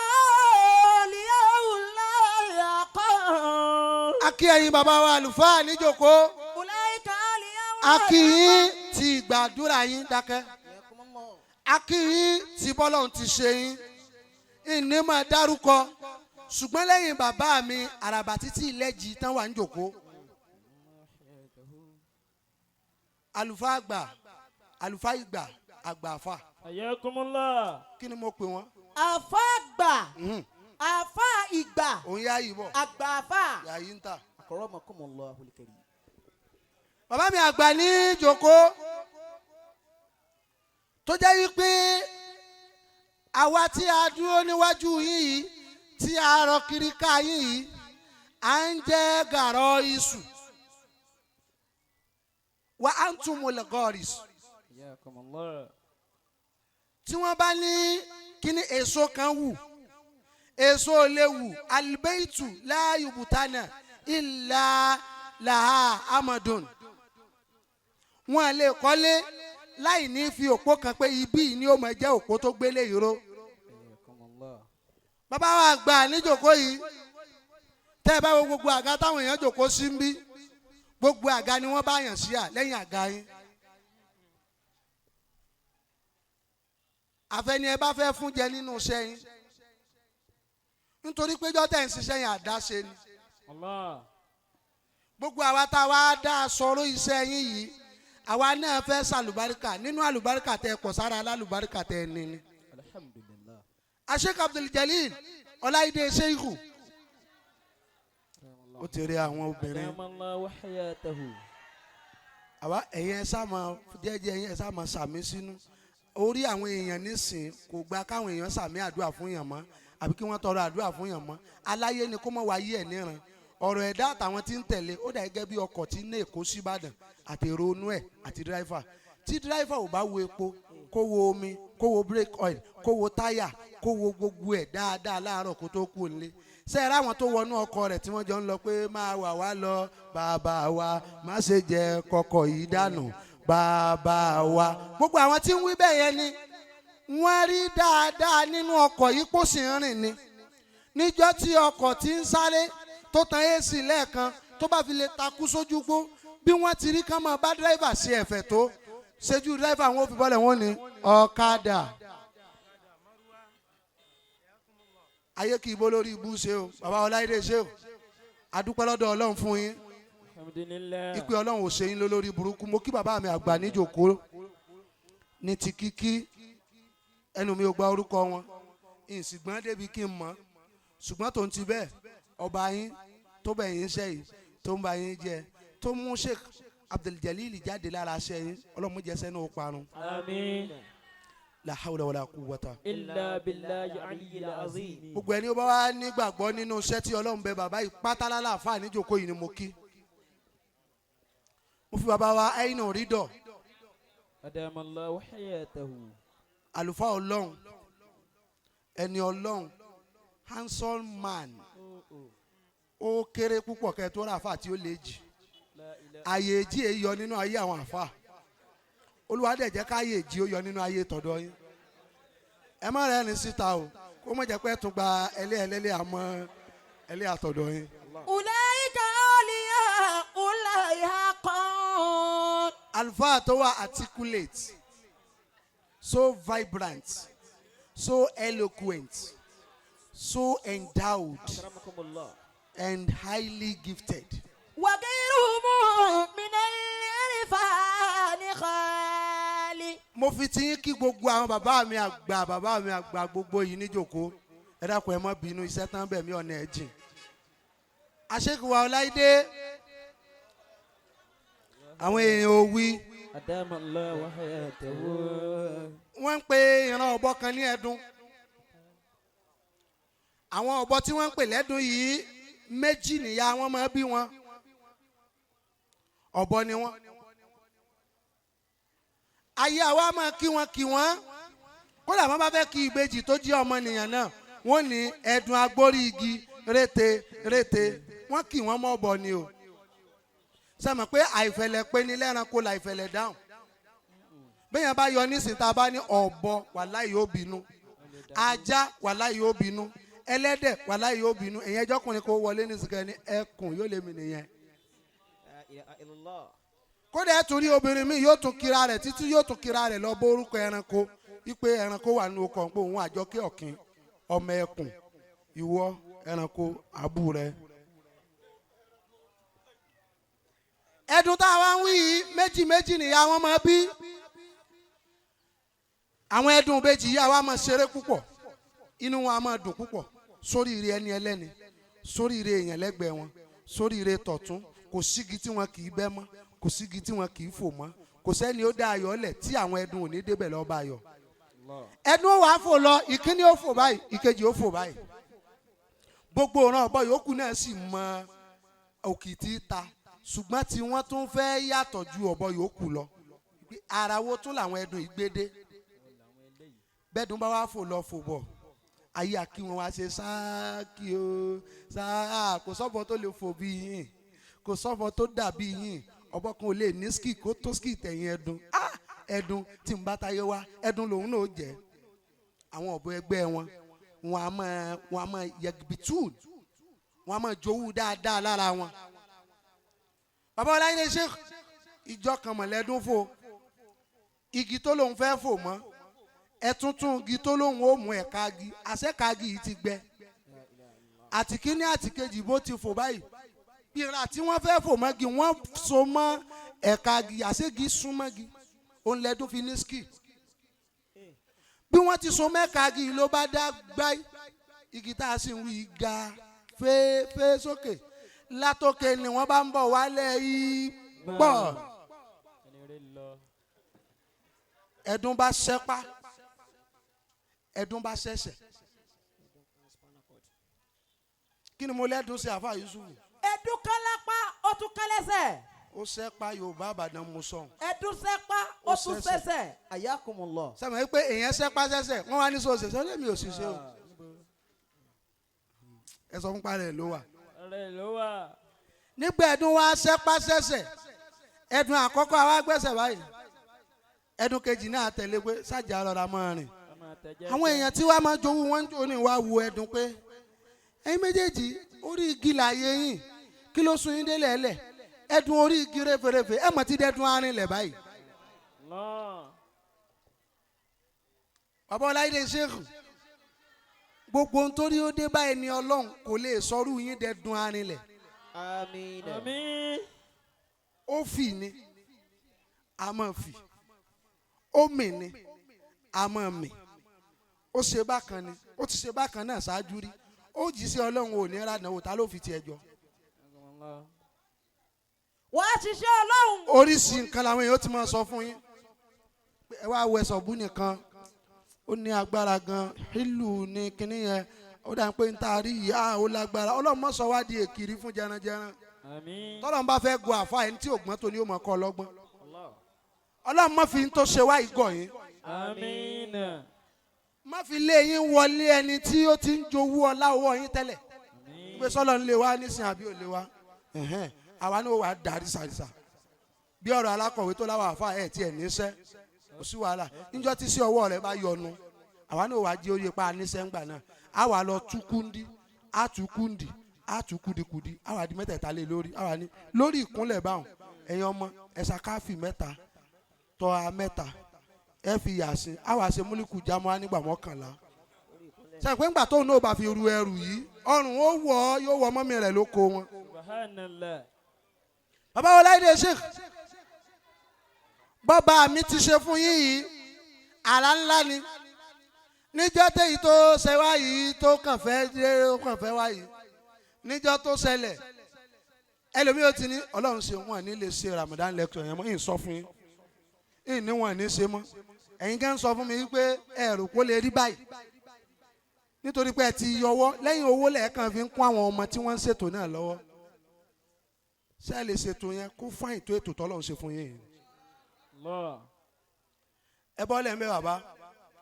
أولياء الله حقا. A kí ẹ̀yin bàbá wa àlùfáà níjòkó. أولئك أولياء الله. A kí yín ti ìgbàdúrà yín dákẹ́, a kí yín ti bọ́lọ́hún ti ṣe yín. Ìní máa dárúkọ, ṣùgbọ́n lẹ́yìn bàbá mi àràbà títí ìlẹ́jì tán wà níjòkó, àlùfáà àgbà, àlùfáà ìgbà, àgbà àfà. Ayakumullah. Kí ni mo pè wọ́n? Àfà àgbà. Àfà ìgbà. Òun yá yìí bọ̀. Àgbà àfà. Yà yìí ń tà. Akramakumullahu al-karim. Bàbá mi àgbà ní jòkó, tó jẹ́ wípé àwa tí a dúró níwájú yín yìí, tí a rọ kiri ká yín yìí, à ń jẹ́ gàrọ́ iṣu wa antumul gharis. Ayakumullah. Tí wọ́n bá ní kíní èso kan wù, èso ò lè wù. Albeitu la yubutana illa laha amadun. Wọn lè kọ́lé láì ní fi òpó kan pé ibí yìí ni ó máa jẹ́ òpó tó gbélé ìró. Ayakumullah. Bàbá wa gbà níjòkó yìí, tẹ́ ẹ bá wo gbogbo àga táwọn èèyàn jòkó sí ń bí, gbogbo àga ni wọ́n bá yàn sí à lẹ́yìn àga yín. Àfẹni ẹ bá fẹ́ fún jẹ nínú iṣẹ́ yín, nítorí péjọ tẹ̀ ń ṣiṣẹ́ yẹn àdáṣe ni. Allah. Gbogbo àwa tá a wá dá a sọ̀rọ̀ iṣẹ́ yín yìí, àwa náà fẹ́ sàlùbáríkà nínú àlùbáríkà tẹ kọ̀ sára alálùbáríkà tẹ ní ni. Alhamdulillah. Sheikh Abdul Jalil Ọláìdé Sheikhu, ó ti rí àwọn obìnrin. Adamallahu hayatahu. Àwa ẹ̀yin ẹ sá máa jẹ́jẹ́, ẹ̀yin ẹ sá máa sàmí sínú orí àwọn èèyàn nísìn. Kò gba káwọn èèyàn sàmí àdúrà fún yàn mọ́, àbí kí wọ́n tọrọ àdúrà fún yàn mọ́. Aláyé ni kó mọ̀ wá yí ẹ̀ níran ọ̀rọ̀ ẹ̀dá àtàwọn tí ń tẹ̀lé. Ó dà gẹ́gẹ́ bí ọkọ̀ tí ń ní Èkó síbàdàn àti èrò inú ẹ̀ àti dírẹ́fà. Tí dírẹ́fà ò bá wo epo, kó wo omi, kó wo brake oil, kó wo táyà, kó wo gbogbo ẹ̀ dáadáa láàárọ̀ kó tó kú nílé, ṣe é ráwọn tó wọnú ọkọ rẹ̀ tí wọ́n jọ ń lọ pé máa wà wá lọ bàbá wa, má ṣe jẹ kọkọ̀ yìí dànù bàbá wa. Gbogbo àwọn tí ń wí bẹ́ẹ̀ yẹn ni wọ́n rí dáadáa nínú ọkọ̀ yìí kó sì ń rìn ni. Níjọ́ tí ọkọ̀ ti ń sáré tó tan AC lẹ́ẹ̀kan, tó bá fi lè takú sójú gbó, bí wọ́n ti rí kán máa bá dírẹ́fà ṣe ẹ̀fẹ̀ tó ṣẹ́jú dírẹ́fà, wọn ò fi bọ́lẹ̀, wọn ní ọ̀kadà. Ayé kì í bó lórí ibú ṣe o. Bàbá Ọláìdé ṣe o, adúpẹ́ lọ́dọ̀ Ọlọ́run fún yín. Alhamdulillah. Ìpè Ọlọ́run ò ṣe yín lólórí burúkú. Mo kí bàbá mi àgbà níjòkó ní ti kíkí. Ẹnu mi ò gba orúkọ wọn, ìsìngbọ́n débi kí n mọ̀, ṣùgbọ́n tó ń ti bẹ́ẹ̀, ọba yín tó bẹ̀ yín ṣe yìí, tó ń bá yín jẹ, tó mú Sheikh Abdul Jalil jáde lára ṣe yín, Ọlọ́run jẹ́sẹ́ náà ó parun. Àmín. La hawla wala quwwata. Illa billahi aliyyil azim. Gbogbo ẹni ó bá wá nígbàgbọ́ nínú iṣẹ́ tí Ọlọ́run bẹ bàbá yìí pátálálà àfáà níjókòó yìí ni mo kí. Mo fi bàbá wa Ainu Ridọ, Adamallahu hayatahu. àlùfáà Ọlọ́run, ẹni Ọlọ́run, handsome man, ó kéré púpọ̀ kẹ́ ẹ tó rà àfáà tí ó lè jì. La ilaha. Àyè èjì èyí yọ nínú ayé àwọn àfáà. Olúwa dẹ̀ jẹ́ káyè èjì ó yọ nínú ayé tọ̀dọ̀ yín. Ẹ má rẹ́rìn síta o, kó má jẹ́ pé ẹ tún gba ẹlẹ́ẹ̀lẹ́lẹ́ àmọ́ ẹlẹ́ àtọ̀dọ̀ yín. أولئك أولياء الله حقا. Àlùfáà tó wà articulate, so vibrant, so eloquent, so endowed Akramakumullah. and highly gifted. وغيرهم من العرفان خالي. Mo fi ti yín kí gbogbo àwọn bàbá mi àgbà, bàbá mi àgbà gbogbo yìí níjòkó. Ẹ dákun, ẹ má bínú, iṣẹ́ tán bẹ̀ mí, ọ̀nà ẹ̀ jìn. Àṣekùwà Ọláìdé, àwọn èèyàn ò wí. Adamallahu hayatahu. Wọ́n ń pe ìran ọ̀bọ kan ní ẹ̀dùn. Àwọn ọ̀bọ tí wọ́n ń pè lẹ́dùn yìí, méjì nìyá wọn máa bí wọn. Ọ̀bọ ni wọ́n. Ayé àwa máa kí wọn kí wọn, kódà wọn bá fẹ́ kí ìbejì tó jẹ́ ọmọnìyàn náà, wọ́n ní ẹ̀dùn agbórí igi rété rété. Wọ́n kì wọ́n mọ́ ọ̀bọ ni o. Sẹ́mi pé àìfẹ̀lẹ̀ pé ní lẹ́ranko làìfẹ̀lẹ̀ dáhùn. Bẹ́ẹ̀ yẹn bá yọ nísìnyí, tá a bá ní ọ̀bọ, wàláhì yóò bínú. Ajá, wàláhì yóò bínú. Ẹlẹ́dẹ̀, wàláhì yóò bínú. Ẹ̀yìn ẹjọ́ kùnrin kò wọlé nísìnyí ní ẹkùn yóò lé mi nìyẹn. La ilaha illallah. Kódà ẹ̀ tún rí obìnrin mi, yóò tún kira rẹ̀ títí, yóò tún kira rẹ̀ lọ bó orúkọ ẹranko wípé ẹranko wà nínú ọkọ̀ pé òun àjọkẹ́ ọ̀kìn ọmọ ẹkùn, ìwọ ẹranko àbú rẹ. Ẹdun tá a wá ń wí yìí, méjì méjì nìyá wọn máa bí. Àwọn ẹdun ìbejì yìí, àwa máa ṣeré púpọ̀, inú wọn a máa dùn púpọ̀ sórí ire ẹni ẹlẹ́ni, sórí ire èèyàn lẹ́gbẹ̀ẹ́ wọn, sórí ire tọ̀tún. Kò sígi tí wọn kì í bẹ́ mọ́, kò sígi tí wọn kì í fò mọ́, kò sẹ́ni ó dá ayọ̀ lẹ̀ tí àwọn ẹdun ò ní débẹ̀ lọ́ọ́ bá ayọ̀. Ẹdun ó wàá fò lọ, ìkíní ó fò báyìí, ìkejì ó fò báyìí. Gbogbo ọ̀ràn ọ̀bọ yòókù náà sì mọ òkìtì ta, ṣùgbọ́n tí wọ́n tún fẹ́ yàtọ̀ ju ọ̀bọ yòókù lọ. Ara wo tún làwọn ẹdun ìgbédé bẹ́ẹ̀dùn bá wá fò lọ fò bọ̀, ayé àkí wọn wá ṣe sáàkì o sáà. Kò sọ́bọ̀ tó lè fò bí yín, kò sọ́bọ̀ tó dàbí yín. Ọ̀bọ kan ò lè ní ski kó tó ski tẹ̀yìn ẹdun. Ah, ẹdun tí ń bá táyé wá, ẹdun lòun náà jẹ́. Àwọn ọ̀bọ ẹgbẹ́ wọn, wọn a máa yẹgbìtúd, wọn a máa jowú dáadáa lára wọn. Bàbá Ọláyé ṣe ìjọ kan mọ̀lẹ́dún fò igi tó lòun fẹ́ fò mọ́ ẹtuntun, igi tó lóun ó mú ẹ̀ka igi àṣẹ́ka igi yìí ti gbẹ. Àtìkíní àtìkejì bó ti fò báyìí, ìrà tí wọ́n fẹ́ fò mọ́gi, wọ́n so mọ́ ẹ̀ka igi, àṣegi súnmọ́gi, òun lẹ́dún fi ní ski. Bí wọ́n ti so mẹ́ka igi ló bá dá gbáyé. Igi tá a sì ń wí ga fẹ́ẹ́fẹ́ sókè látòkè ni wọ́n bá ń bọ̀ wálẹ̀ yìí pọ̀. Ẹni rẹ lọ. Ẹdun bá ṣẹ́pá, ẹdun bá ṣẹ̀ṣẹ̀. Kí ni mo lẹ́dun sí, àfa Yusuf? Ẹdun kan lápá, ó tún kán lẹ́sẹ̀. Ó ṣẹ́pá, Yorùbá Àbàdàn mo sọ. Ẹdun sẹ́pá, ó Ó tún ṣẹ̀ṣẹ̀. sẹ́sẹ̀. Ayakumullah. Sẹ́mi pé èèyàn ṣẹ́pá ṣẹ̀ṣẹ̀, wọ́n wá ní sọ ṣẹ̀ṣẹ̀ lẹ́mi ò sì ṣe o. Ẹ sọ fún parẹ́ ló wà. Rẹ ló wà. Nígbà ẹdun wá ṣẹ́pá ṣẹ̀ṣẹ̀, ẹdun àkọ́kọ́ àwa gbẹ́sẹ̀ báyìí, ẹdun kejì náà tẹ̀lé pé sájà rọra máa rìn. A máa tẹ̀jẹ́. Àwọn èèyàn tí wàá máa jowú wọn ń jò ní wàá wo ẹdun pé ẹ̀yin méjèèjì, orí igi làyè yín, kí ló sun yín délẹ̀ ẹlẹ̀? Ẹdun orí igi réferéfe, ẹ mọ̀ tí dẹ́dun arìnlẹ̀ báyìí. Allah. Bàbá Ọláyídé Ṣéèkù, gbogbo ohun tó rí ó dé báyìí ni Ọlọ́run kò lè sọrú yín dẹ́dun arìnlẹ̀. Àmín. Àmín. Ó fì ni, a máa fì. Ó mì ni, a máa mì. Ó ṣe bákan ni, ó ti ṣe bákan náà ṣáájú rí. Ó jí sí Ọlọ́run ò ní ràdánwò ta ló fi tiẹ̀ jọ. Allah. Wàá ṣiṣẹ́ Ọlọ́run. Oríṣi nǹkan làwọn èèyàn ti máa sọ fún yín pé ẹ wá wẹsọ̀ bú nìkan. Ó ní agbára gan hílù ní kinní yẹn. Ó dà pé n ta rí yìí, á ó lágbára. Ọlọ́run mọ̀ sọ wá di èkìrí fún jẹranjẹran. Àmín. Tọ́lọ́run bá fẹ́ go àfa ẹni tí ògbọ́n tó ní ó mọ̀ kọ́ ọlọ́gbọ́n. Allah. Ọlọ́run má fi ń tó ṣe wá ìgọ̀ yín. Àmín. Má fi lé yín wọlé ẹni tí ó ti ń jowú ọlá owó yín tẹ́lẹ̀. Àmín. Pé sọ́lọ́ ń lé wa nísìnyí àbí ò lé wa. Ẹ̀hẹ́n, àwa ni ó wà á darí sàrìsà bí ọ̀rọ̀ alákọ̀wé tó láwọ̀ àfa ẹ̀ tiẹ̀ níṣẹ́, kò sí wàhálà. Níjọ́ tí sí ọwọ́ rẹ̀ bá yọnu, àwa ni ó wà á jí oyè pa níṣẹ́ ńgbà náà. Àwa lọ tú kúndí, á tú kúndì, á tú kúdikùdi, àwa di mẹ́tẹ̀ẹ̀ta lé lórí. Àwa ní lórí ìkúnlẹ̀ báwọn ẹ̀yin ọmọ ẹ̀sà káfí mẹ́ta tọ́ a mẹ́ta ẹ fi yàsín, àwa ṣe múlíkù jámọ́ nígbà 11. Sẹ́yìn pé ńgbà tóun náà bá fi ru ẹrù yìí, ọrùn ó wọ̀ ọ́, yóò wọ mọ́mí rẹ̀ ló kó wọn. Subhanallah. Bàbá wo láìdé sheikh, bọ́ba mi ti ṣe fún yín yìí, àrà ńlá ni. Níjọ́ téyí tó ṣe wá yìí, tó kàn fẹ́ dé, ó kàn fẹ́ wá yìí, níjọ́ tó ṣẹlẹ̀, ẹlòmíì ó ti ní ọlọ́run ṣe wọn ní lè ṣe Ramadan lecture yẹn mọ́. Ìyìn sọ fún yín, ìyìn ní wọn ní ṣe mọ́. Ẹ̀yin kan sọ fún mi wípé ẹ̀rù kó lè rí báyìí nítorí pé ẹ ti yọwọ́ lẹ́yìn owó lẹ́ẹ̀kan fi ń kún àwọn ọmọ tí wọ́n ń ṣètò náà lọ́wọ́. Ṣé ẹ lè ṣètò yẹn kó fáyìn tó ètò tọ́lọ́run ṣe fún yín yìí? Allah. Ẹ bọ́ lẹ́ ń bẹ́ bàbá,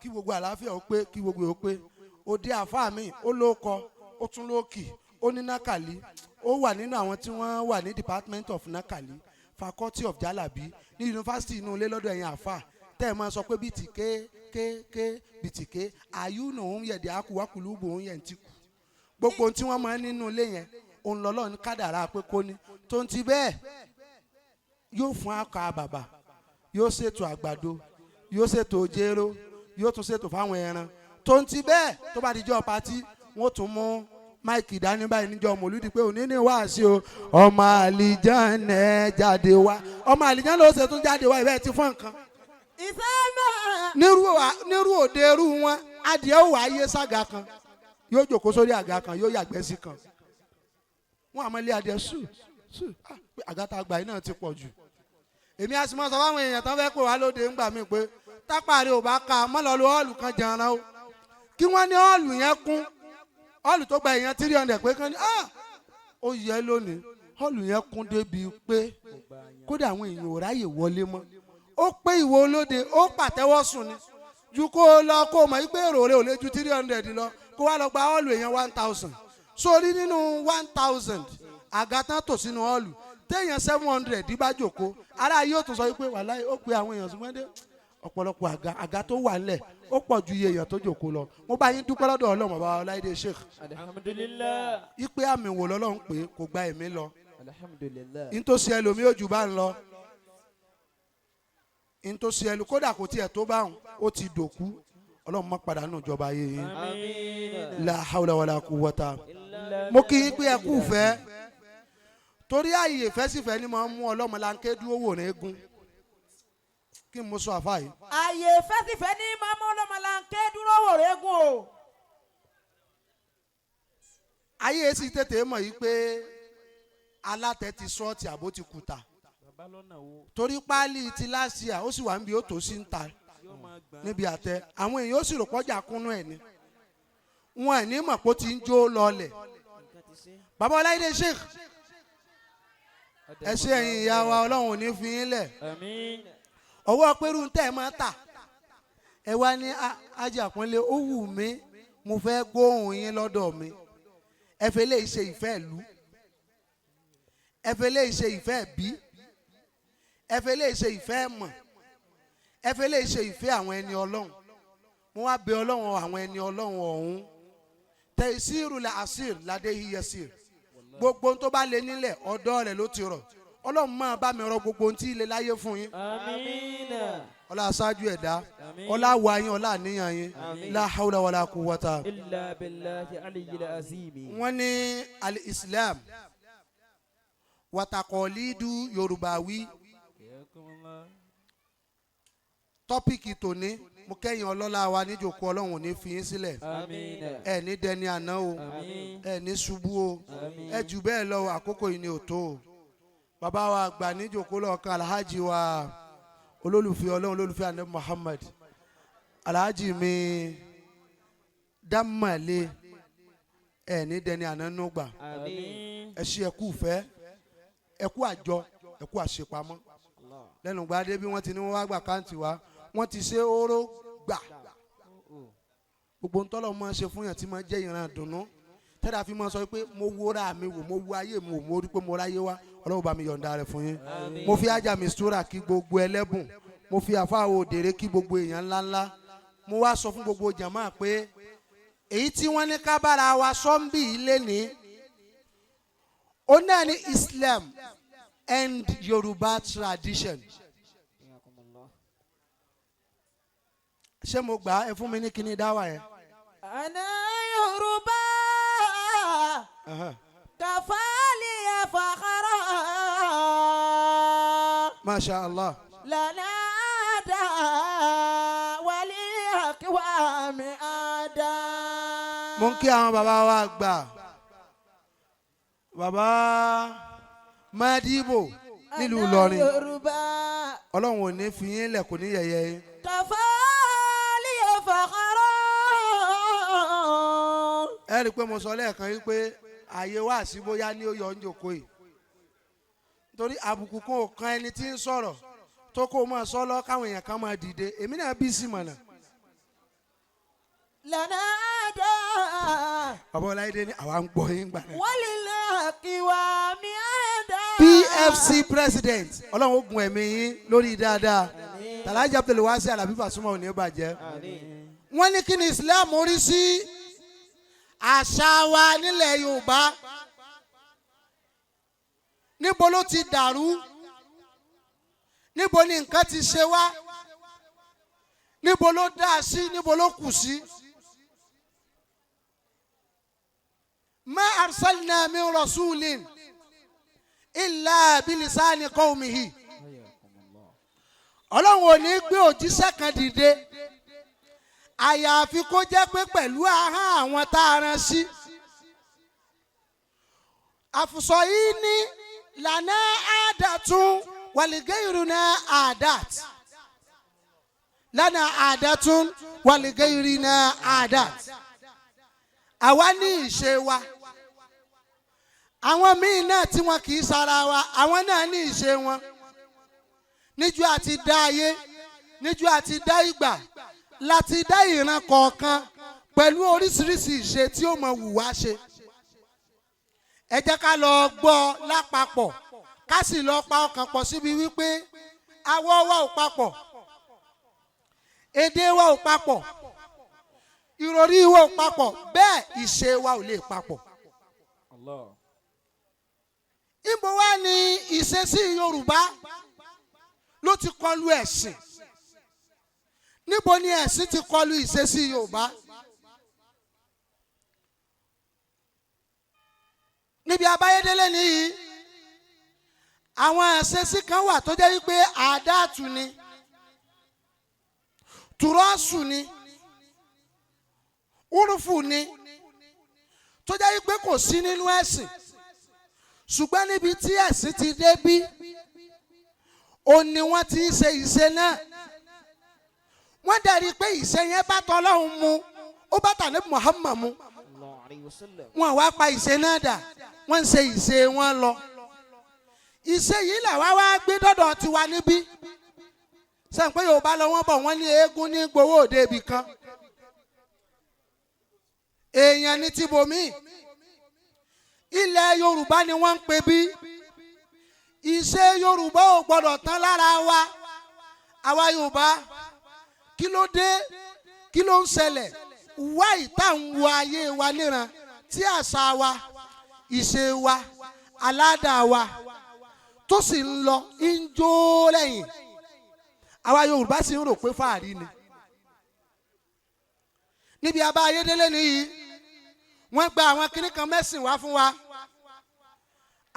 kí gbogbo àlàáfíà ó pé, kí gbogbo ó pé. Òde àfáà mi, ó lóko, ó tún lókì, ó ní nákàlí, ó wà nínú àwọn tí wọ́n wà ní department of nákàlí, faculty of jalabi ní yunifásitì inú ilé lọ́dọ̀ ẹ̀yìn àfáà tẹ́ ẹ̀ máa sọ pé bíi ti ké ké ké bíi ti ké àyùnà òun yẹ̀dẹ̀ àkùwákùlù bò òun yẹ̀ ń tìkù. Gbogbo ohun tí wọ́n máa ń nínú ilé yẹn, òun lọ́lọ́ ní kádàrá pé kó ní tó ń ti bẹ́ẹ̀, yóò fún akọ bàbà, yóò ṣètò àgbàdo, yóò ṣètò jéró, yóò tún ṣètò fáwọn ẹran. Tó ń ti bẹ́ẹ̀, tó bá dijọ́ patí, wọ́n tún mú mic dání báyìí níjọ́ mòlúdi pé òní ní wáàsí o, ọmọ àlìjáná jáde wá, ọmọ àlìjáná ó ṣe tún jáde wá ìbẹ́ẹ̀ ti fún nǹkan. Ìsámà. Nírú òde irú wọn, adìẹ ó wà á yé sága kan, yóò jòkó sórí àga kan, yóò yàgbẹ́ sí kan. Wọn àmọ́ ilé adìẹ sù sù, ah, pé àga tá a gbà yìí náà ti pọ̀ jù. Èmi á sì mọ sọ fáwọn èèyàn tán fẹ́ pè wá lóde ńgbà mí pé tápàrí ò bá ka mọ́ lọ lu hall kan jẹran o, kí wọ́n ní hall yẹn kún, hall tó gba èèyàn 300, pé kán ní, ah, ó yẹ lónìí, hall yẹn kún débi pé kódà àwọn èèyàn ò ráyè wọlé mọ́. Ó pé ìwọ olóde ó pàtẹ́wọ́ sùn ni ju kó o lọ kó o mọ̀ wípé èrò rẹ ò lè ju 300 lọ, kó wá lọ gba hall èèyàn 1,000. Sórí nínú 1,000 àga tán tò sínú hall, téèyàn 700 bá jòkó, ara yóò tún sọ wípé wàláhì ó pe àwọn èèyàn ṣùgbọ́n dé ọ̀pọ̀lọpọ̀ àga tó wà nílẹ̀ ó pọ̀ ju iye èèyàn tó jòkó lọ. Mo bá yín dúpẹ́ lọ́dọ̀ Ọlọ́run, bàbá Ọláìdé Sheikh. Alhamdulillah. Ipe àmì wò lọ́lọ́run pé kò gba ẹ̀mí lọ. Alhamdulillah. Nítòsí ẹlòmíì ò jù bá ń lọ, nítòsí ẹlò kódà kò tiẹ̀ tó báwọn, ó ti dòkú. Ọlọ́run má padà nù ìjọba ayé yín. Àmín. La hawla wala quwwata. Mo kí yín pé ẹ kú fẹ́, torí ààyè ìfẹ́sífẹ́ ni mo ń mú ọlọ́mọlanké dúró wò ní eégún. Kí n mo sọ àfa yìí. Àyè fẹ́sífẹ́ ní máa mú ọlọ́mọlanké dúró wò régún o. Ayé sì tètè mọ̀ yìí pé alátẹ ti sọ́ọ̀tì àbó ti kùtà. Bàbá lọ́nà wo? Torí páálí ti last year, ó sì wà níbi ó tó sí ń ta Yóò máa gbọ́n. níbi àtẹ. Àwọn èèyàn ó sì rò pọ́jà kúnú ẹ̀ ni, wọn ẹ̀ ní mọ̀ pé ó ti ń jó lọlẹ̀. Nǹkan ti ṣe. Bàbá Ọláìdé Sheikh, ẹ ṣe ẹ̀yin ìyá wa, Ọlọ́run ò ní fi yín lẹ̀. Àmín. Ọwọ́ pẹ̀rù ń tẹ̀ máa tà, ẹ wá ní ajé àpọ́nlé, ó wù mí, mo fẹ́ gbóhùn yín lọ́dọ̀ mi. Ẹ fẹ́ lè ṣe ìfẹ́ ìlú, ẹ fẹ́ lè ṣe ìfẹ́ bí, ẹ fẹ́ lè ṣe ìfẹ́ mọ̀, ẹ fẹ́ lè ṣe ìfẹ́ àwọn ẹni Ọlọ́run. Mo wá bẹ Ọlọ́run, àwọn ẹni Ọlọ́run ọ̀hún, tẹ̀síìrù la àṣìr ládé yíyẹsìr, gbogbo ohun tó bá lé nílẹ̀ ọ̀dọ́ rẹ̀ ló ti rọ̀. Ọlọ́run máa bá mi rọ gbogbo ohun tí ilé láyé fún yín. Àmín. Ọlá aṣáájú ẹ̀dá. Àmín. Ọlá wa yín, ọlá àníyàn yín. Àmín. La hawla wala quwwata. Illa billahi aliyyil azimi. Wọ́n ní al-Islam wàtàkọ̀ọ́lídù Yorùbá wí. Yakumullah. Topic tòní, mo kẹ́yìn ọlọ́lá wa níjòkó, Ọlọ́run ò ní fi yín sílẹ̀. Àmín. Ẹ ní dẹni àná o. Àmín. Ẹ ní ṣubú o. Àmín. Ẹ jù bẹ́ẹ̀ lọ o, àkókò yìí ni ò tó o. Bàbá wa àgbà níjòkó lọ́ọ̀kan, alhaji wa, olólùfẹ́ Ọlọ́run, olólùfẹ́ anabi Muhammad. Alhaji mi dámàlé ẹ̀ ní dẹni àná nùgbà. Àmín. Ẹ ṣe, ẹkú fẹ́, ẹkú àjọ, ẹkú àṣepamọ́ lẹ́nu gbadé. Bí wọ́n ti ní wọ́n wá gbà káǹtì wa, wọ́n ti ṣe oró gbà. Gbogbo ntọ́lọ́ máa ṣe fún yàn tí máa jẹ́ ìran dùnú tẹ́lẹ̀ àfi máa sọ pé mo wóra mi wò, mo wo ayé mi wò, mo rí pé mo ráyé wá. Ọlọ́run bá mi yọ̀ǹda rẹ̀ fún yín. Mo fi ajá mistura kí gbogbo ẹlẹ́bùn, mo fi àfáà òdèrè kí gbogbo èèyàn ńláńlá. Mo wá sọ fún gbogbo jàmáà pé èyí tí wọ́n ní ká bára wa sọ́ńbì ilé ní ó náà ní Islam and Yorùbá tradition. Ṣé mo gbà á? Ẹ fún mi ní kíní dáwà yẹn. أنا يهربا كفالي فخرا. Masha Allah. لنا دا ولأقوام أدا. Mo ń kí àwọn bàbá wa gbà, bàbá Madibo nílùú Ìlọrin. Yorùbá. Ọlọ́run ò ní fi yín lẹ̀, kò ní yẹ̀yẹ́ yín. كفالي فخرا. Ẹ rí i pé mo sọ lẹ́ẹ̀kan yìí pé ààyè wá sí bóyá ní ó yọ ń jòkó yìí, nítorí àbùkù kan ò kan ẹni tí ń sọ̀rọ̀ tó kó máa sọ lọ káwọn èèyàn kan máa dìde. Èmi náà bí sí mọ̀nà. لنا دا Bàbá Ọláìdé ní àwa ń gbọ́ yín gbà náà. وللأقوام أدا. PFC president, Ọlọ́run ó gun ẹ̀mí yín lórí dáadáa. Tàlájà Abdul Wasi Alábí Pasuma ò ní bàjẹ́. Wọ́n ní kí ni Islam rí sí àṣà wa nílẹ̀ Yorùbá? Níbo ló ti dàrú? Níbo ni nǹkan ti ṣe wá? Níbo ló dá sí? Níbo ló kù sí? Ma arsalna min rasulin illa bilisani qawmihi. Ọlọ́run ò ní gbé òjíṣẹ́ kan dìde àyàfi kó jẹ́ pé pẹ̀lú ahọ́n àwọn tá a rán sí. Àfùsọ̀ yìí ní lànà àdàtún wàlìgẹ́yìrì náà àdàt, lànà àdàtún wàlìgẹ́yìrì náà àdàt. Àwa ní ìṣe wa, àwọn míì náà tí wọn kì í sara wa, àwọn náà ní ìṣe wọn. Níjú àti dá ayé, níjú àti dá ìgbà, láti dá ìran kọ̀ọ̀kan pẹ̀lú oríṣiríṣi ìṣe tí ó mọ wù wá ṣe. Ẹ jẹ́ ká lọ gbọ́ lápapọ̀, ká sì lọ pa ọkàn pọ̀ síbi wípé awọ́ wa ò papọ̀, èdè wa ò papọ̀, ìròrí wa ò papọ̀, bẹ́ẹ̀ ìṣe wa ò lè papọ̀. Ibo wa ni ìṣesí Yorùbá ló ti kọlu ẹ̀sìn? Níbo ni ẹ̀sìn ti kọlu ìṣesí Yorùbá? Níbi abáyédélé nìyí, àwọn ìṣesí kan wà tó jẹ́ wípé àdáàtú ni, tùrọ́sù ni, úrúfù ni, tó jẹ́ wípé kò sí nínú ẹ̀sìn, ṣùgbọ́n níbi tí ẹ̀sìn ti dé bí ó ní wọ́n ti ń ṣe ìṣe náà. Wọ́n dẹ̀ rí i pé ìṣe yẹn bá tọ́lọ́hún mu, ó bá tàní Muhammad mu. Wọ́n wá pa ìṣe náà dà, wọ́n ń ṣe ìṣe wọn lọ. Ìṣe yìí làwa wá gbé dọ́dọ̀ tiwa níbí. Sẹ́yìn pé Yorùbá lọ wọ́n bọ̀, wọ́n ní eégún ní gbowó òde ibì kan, èèyàn ní tibòmíì. Ilẹ̀ Yorùbá ni wọ́n ń pè bí. Ìṣe Yorùbá ò gbọ́dọ̀ tán lára wa. Àwa Yorùbá, kí ló dé? Kí ló ń ṣẹlẹ̀? Wá ìta ń wo ayé wa níran tí àṣà wa, ìṣe wa, aládàá wa tó sì ń lọ ń jó lẹ́yìn. Àwa Yorùbá sì ń rò pé fàárí ni. Níbi abá ayédélé nìyí, wọ́n gba àwọn kinní kan mẹ́sìn wá fún wa.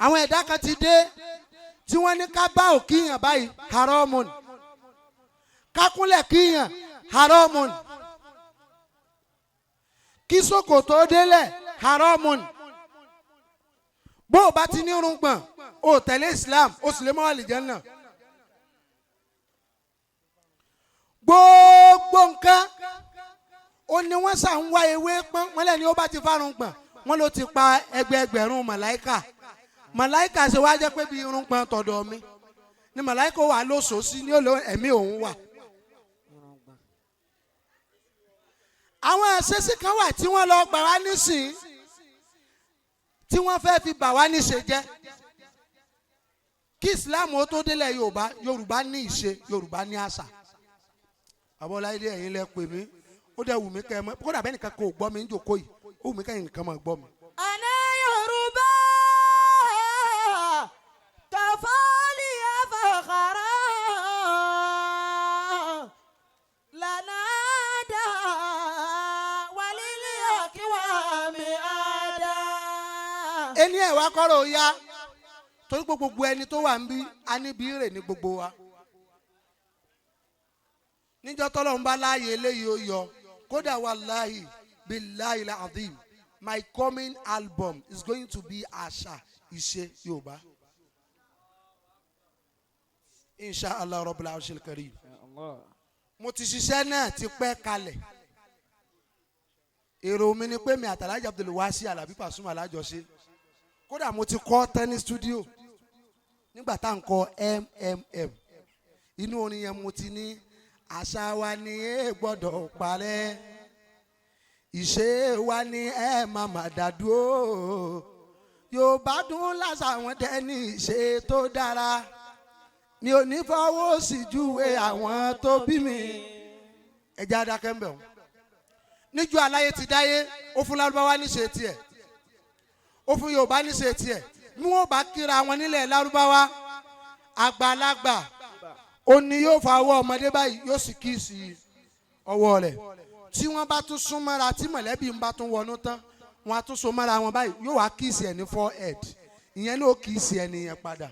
Àwọn ẹ̀dá kan ti dé tí wọ́n ní ká bá òkìyàn báyìí, haramun, ká kúnlẹ̀ kíyàn, haramun, kí ṣòkòtò délẹ̀, haramun. Bó o bá ti ní irùngbọ̀n, o tẹ̀lé Islam, o sì lè mọ́ àlìjánnà. Gbogbo nǹkan ó ní wọ́n sà ń wá ewé pọ́n. Wọ́n lẹ́ni ó bá ti fárun gbọ̀n, wọ́n ló ti pa ẹgbẹẹgbẹ̀rún màláìkà. Màláìkà ṣe wá jẹ́ pé bí irun pọ́n tọ̀dọ̀ mi ni màláìkà wà lóṣooṣì ní òlò ẹ̀mí òun wà. Àwọn àṣesí kan wà tí wọ́n lọ gbà wá nísìn tí wọ́n fẹ́ fi bà wá níṣe jẹ́. Kí Islam ó tó délẹ̀ Yorùbá, Yorùbá ní ìṣe, Yorùbá ní àṣà. Abọ́láyé, ẹ̀yin lẹ pè mí, ó dẹ̀ wù mí kẹ́ ẹ mọ̀. Kódà bẹ́ẹ̀ nìkan kò gbọ́ mi ń jòkó yìí, ó wù mí kẹ́yìn nìkan máa gbọ́ mi. أنا يهربا كفالي فخرا لنا دا وللأكوام آدا. Ẹni ẹ̀ wá kọ́rọ̀ ó yá, torí pé gbogbo ẹni tó wà ń bí a níbi rè ní gbogbo wa. Níjọ́ tọ́lọ́run bá láàyè eléyìí ó yọ. Kódà wàláhì billahi azim, my coming album is going to be àṣà ìṣe Yorùbá, insha Allah rabbil arshil karim. Mo ti ṣiṣẹ́ náà ti pẹ́ kalẹ̀. Èrò mi ni pé mi àtàlájà Abdul Wasi Alabi Pasuma alájọṣe. Kódà mo ti kọ́ tán ní studio nígbà tá à ń kọ mmm. Inú orin yẹn mo ti ní àṣà wa ni ẹ gbọ́dọ̀ parẹ́, ìṣe wa ni ẹ má má dàdúró. Yorùbá dùn lásà, wọn dẹni ìṣe tó dára. Mi ò ní fọwọ́ sí júwe àwọn tó bí mi. Ẹ jẹ́ adákẹ́ ń bẹ̀ wọ́n. Níjọ́ aláyé ti dáyé, ó fún Lárúbáwá níṣe tiẹ̀, ó fún Yorùbá níṣe tiẹ̀. Bí wọ́n bá kíra wọn nílẹ̀ Lárúbáwá, àgbàlagbà ó ní yóò fa ọwọ́ ọmọdé báyìí, yóò sì kí sí ọwọ́ rẹ̀. Tí wọ́n bá tún sún mọ́ra, tí mọ̀lẹ́bí ń bá tún wọnú tán, wọ́n á tún so mọ́ra wọn báyìí, yóò wá kíìsì ẹ̀ ní forehead. Ìyẹn ló kíìsì ẹ̀ nìyẹn padà.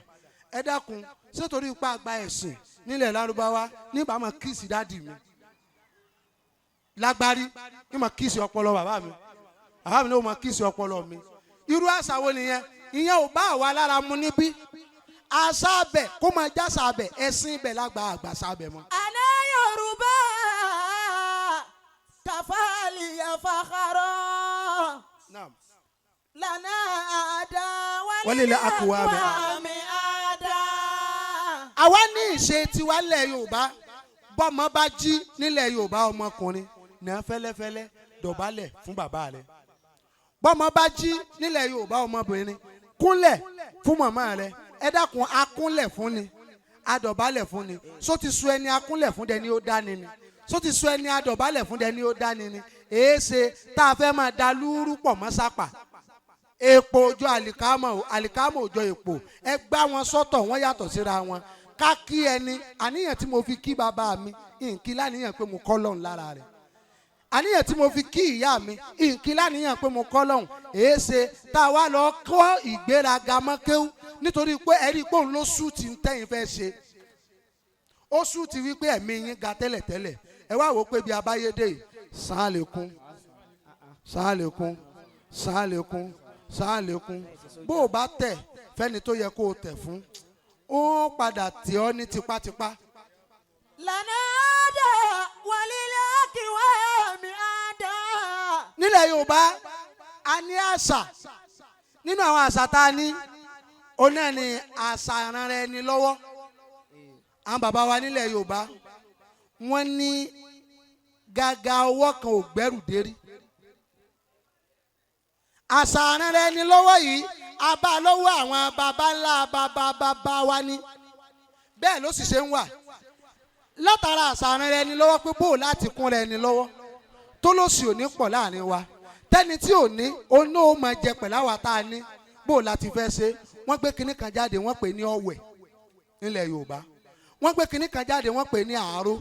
Ẹ dákun, sétorí ipá àgbà ẹ̀sìn nílẹ̀ Lárúbáwá níbà máa kíìsì daddy mi lágbárí, ní máa kíìsì ọpọlọ bàbá mi, bàbá mi ní ó máa kíìsì ọpọlọ mi? Irú àṣà wo nìyẹn? Ìyẹn ò bá àwa lára mu níbí. Àṣà abẹ kó máa jásà abẹ, ẹ̀sìn ibẹ̀ lágbà àgbàṣà abẹ mọ́. أنا يهربا كفالي فخرا Naam. لنا آدا وللأقوام وللأقوام آدا. Àwa ní ìṣe tiwa nílẹ̀ Yorùbá. Bọ́mọ bá jí nílẹ̀ Yorùbá, ọmọkùnrin náà fẹ́lẹ́fẹ́lẹ́ dọ̀bálẹ̀ fún bàbá rẹ̀. Bọ́mọ bá jí nílẹ̀ Yorùbá, ọmọbìnrin kúnlẹ̀ fún màmá rẹ̀. Ẹ dákun, akúnlẹ̀ fún ni, adọ̀bálẹ̀ fún ni? Só ti sọ ẹni akúnlẹ̀ fún dẹni ó dání ni? Só ti sọ ẹni adọ̀bálẹ̀ fún dẹni ó dání ni? Èéṣe tá a fẹ́ máa da lúrú pọ̀ mọ́ sápà? Èèpo òjò àlìkámọ̀ o, àlìkámọ̀ òjò èèpo. Ẹ gbá wọn sọ́tọ̀, wọ́n yàtọ̀ síra wọn. Ká kí ẹni, àníyàn tí mo fi kí bàbá mi, ìǹkí láníyàn pé mo kọ́ lọ́hùn lára rẹ̀. Àníyàn tí mo fi kí ìyá mi, ìǹkí láníyàn pé mo kọ́ lọ́hùn. Èéṣe tá a wá lọ kọ́ ìgbéraga mọ́ kéwú? Nítorí pé ẹ̀rí pé òun ló sùn tí ń tẹ́yìn fẹ́ ṣe, ó sùn ti wí pé ẹ̀mí yín ga tẹ́lẹ̀tẹ́lẹ̀. Ẹ wá wò ó pé bí abáyédè yìí, sàn án lè kún, sàn án lè kún, sàn án lè kún, sàn án lè kún. Bó o bá tẹ̀ fẹ́ni tó yẹ kó o tẹ̀ fún, ó padà tì ọ́ ní tipátipá. لنا آدا وللأقوام آدا. Nílẹ̀ Yorùbá, a ní àṣà. Nínú àwọn àṣà tá a ní, òun náà ni àṣà ìranra ẹni lọ́wọ́. Àwọn bàbá wa nílẹ̀ Yorùbá, wọ́n ní gàgà ọwọ́ kan ò gbẹ́rù dérí. Àṣà ìranra ẹni lọ́wọ́ yìí, a bá lọ́wọ́ àwọn baba ńlá baba baba wa ní. Bẹ́ẹ̀ ló sì ṣe ń wà látara àṣà ìranra ẹni lọ́wọ́ pé bó o láti kúnra ẹni lọ́wọ́ tó lòsì ò ní pọ̀ láàrin wa, tẹ́ni tí ò ní oná ó máa jẹ pẹ̀lú àwa tá a ní. Bó o láti fẹ́ ṣe? Wọ́n gbé kinní kan jáde, wọ́n pè ní ọ̀wẹ̀ nílẹ̀ Yorùbá. Wọ́n gbé kinní kan jáde, wọ́n pè ní àárò.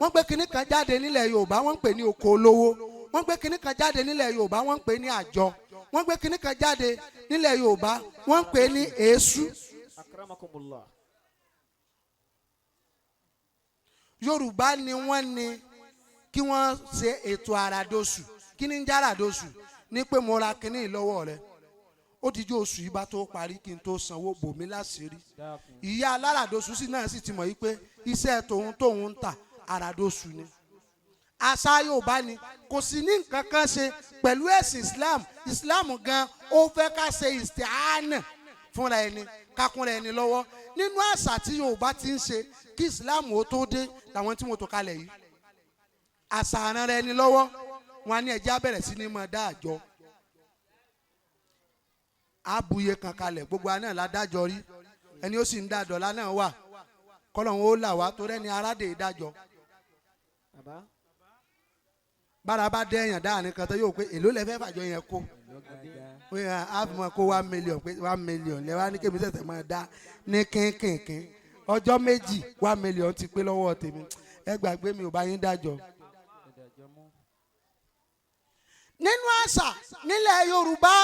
Wọ́n gbé kinní kan jáde nílẹ̀ Yorùbá, wọ́n pè ní oko olówó. Wọ́n gbé kinní kan jáde nílẹ̀ Yorùbá, wọ́n pè ní àjọ. Wọ́n gbé kinní kan jáde nílẹ̀ Yorùbá, wọ́n pè ní èésú. Akramakumullah. Yorùbá ni wọ́n ní kí wọ́n ṣe ètò àràdosù. Kí ni ń jẹ́ àràdosù? Ní pé mo ra kinní yìí lọ́wọ́ rẹ, ó dijọ́ oṣù yìí bá tó parí kí n tó sanwó, bòmí láṣìírí. Ìyá aláràdosù sì náà sì ti mọ̀ yìí pé iṣẹ́ tòun tóun ń tà. àràdóṣù ni. Àṣà Yorùbá ni, kò sì ní nǹkan kan ṣe pẹ̀lú ẹ̀sìn Islam. Islam gan ó fẹ́ ká ṣe ìsìtìhánà fúnra ẹni, ká kúnra ẹni lọ́wọ́. Nínú àṣà tí Yorùbá ti ń ṣe kí Islam ó tó dé làwọn tí mo tò kalẹ̀ yìí. Àṣà àrán ẹni lọ́wọ́ wọn á ní ẹjẹ́ á bẹ̀rẹ̀ sí ní máa dá àjọ, àbúyé kan kalẹ̀. Gbogbo àná la dájọ́ rí, ẹni ó sì ń dá dọ̀là náà wà, kọ́lọ́hún ó là wá torí ẹni aládé dájọ́. Bàbá. Bára bá dẹ́yàn dáhàní kan tó yóò pé èló lẹ fẹ́ fàjọ yẹn kó pé a fi máa kó 1 million, pé 1 million lẹ wá ní kémi sẹ̀sẹ̀ máa dá ní kínkìnkín ọjọ́ 2, 1 million ti pé lọ́wọ́ tèmi. Ẹ gbàgbé, mi ò bá yín dájọ́. Nínú àṣà nílẹ̀ Yorùbá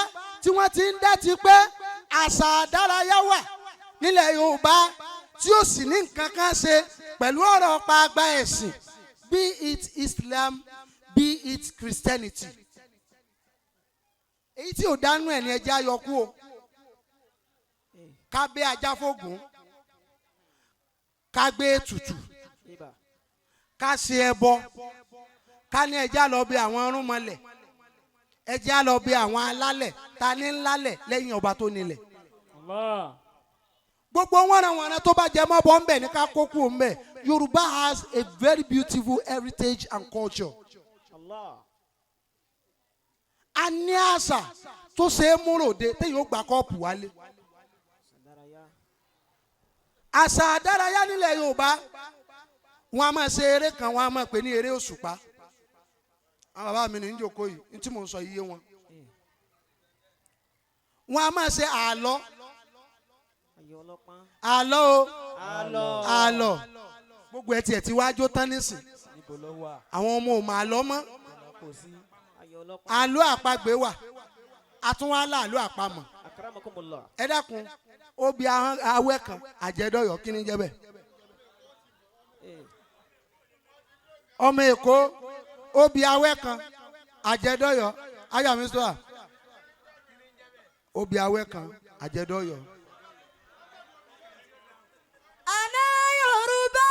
tí wọ́n ti ń dá ti pẹ́, àṣà àdárayá wà nílẹ̀ Yorùbá tí ó sì ní nǹkan kan ṣe pẹ̀lú ọ̀rọ̀ pàgbà ẹ̀sìn, be it Islam, be it Christianity. Èyí tí ò dánú ẹ̀ ní ẹjẹ́ ayọ̀kú o. Ká bẹ́ ajá fógun, ká gbé ètùtù, Ibà. ká ṣe ẹbọ, ká ní ẹjẹ́ á lọ bí àwọn ọrùnmọlẹ̀, ẹjẹ́ á lọ bí àwọn alálẹ̀. Ta ní ńlálẹ̀ lẹ́yìn ọba tó nílẹ̀? Allah. Gbogbo wọ́nranwọ̀nran tó bá jẹ mọ́ bọ́ ńbẹ̀ ní ká kókó ńbẹ̀. Yorùbá has a very beautiful heritage and culture. Allah. A ní àṣà tó ṣe é múròde téèyàn ó gba kọ́ọ̀pù wálé. Ìdárayá. Àṣà àdárayá nílẹ̀ Yorùbá, wọn a máa ṣe eré kan, wọn a máa pè ní eré òṣùpá. Àwọn bàbá mi ní ń jókòó yìí, ní tí mò ń sọ yíyé wọn. Wọn a máa ṣe àlọ́. Ayọ̀ ọlọ́pàá. Àlọ́ o. Àlọ́. Àlọ́ gbogbo ẹ̀ tiẹ̀ ti wá jó tán nísìn. Níbo ló wà? Àwọn ọmọ ò mà lọ́ mọ́. Kò sí. Ayọ̀ ọlọ́pàá. Àlọ́ àpagbè wà, àtúnwálà àlọ́ àpamọ̀. Akramakumullah. Ẹ dákun, ó bí ahọ́n awẹ́ kan àjẹdọ́yọ̀, kí ni jẹ́ bẹ́ẹ̀? Ọmọ Èkó, ó bí awẹ́ kan àjẹdọ́yọ̀ ayàmísọ́à, ó bí awẹ́ kan àjẹdọ́yọ̀. أنا يهربا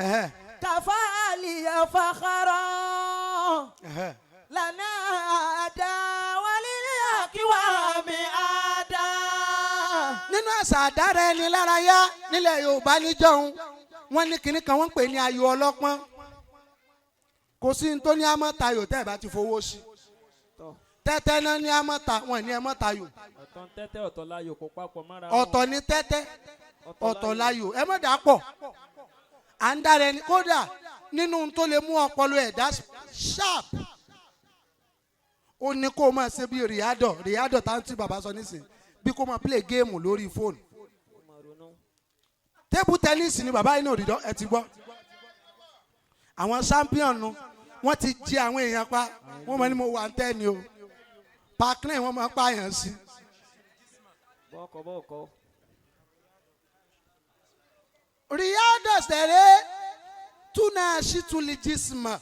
Ẹ̀hẹ́, كفالي فخرا ẹ̀hẹ́. لنا أدا وللأكوام أدا. Nínú àṣà àdára ẹni lárayá nílẹ̀ Yorùbá níjọ́un, wọ́n ní kinní kan wọ́n ń pè ní ayò ọlọ́pọ́n. Kò sí ní tó ní àmọ́ tayò tẹ́ ẹ̀ bá ti fowó sí. Tọ́. Tẹ́tẹ́ náà ní àmọ́ ta, wọ́n ní ẹ mọ́ tayò. Ọ̀tọ̀ ń tẹ́tẹ́, ọ̀tọ̀ láyò, kó papọ̀ mọ́ra wọn. Ọ̀tọ̀ ní tẹ́tẹ́, ọ̀tọ̀ láyò, ẹ mọ̀ dà pọ̀. À ń dára ẹni kódà nínú ohun tó lè mú ọpọlọ ẹ̀dá sharp, ó ní kó o máa ṣe bí ríádọ̀ ríádọ̀ tá tí bàbá sọ nísìn, bí kó o máa play game lórí fóònù. Ó máa ronú. Table tennis ni bàbá yìí náà òdìdọ́ ẹ ti gbọ́. Àwọn champion nu, wọ́n ti jí àwọn èèyàn pa. Wọ́n mọ̀ ní mo wà ń tẹ́ ni o parkland, wọ́n máa pààyàn sí. Bọ́ọ̀kọ́ bọ́ọ̀kọ́. Riyadọ sẹ̀rẹ̀ túnà ṣìtúlì jísìmọ̀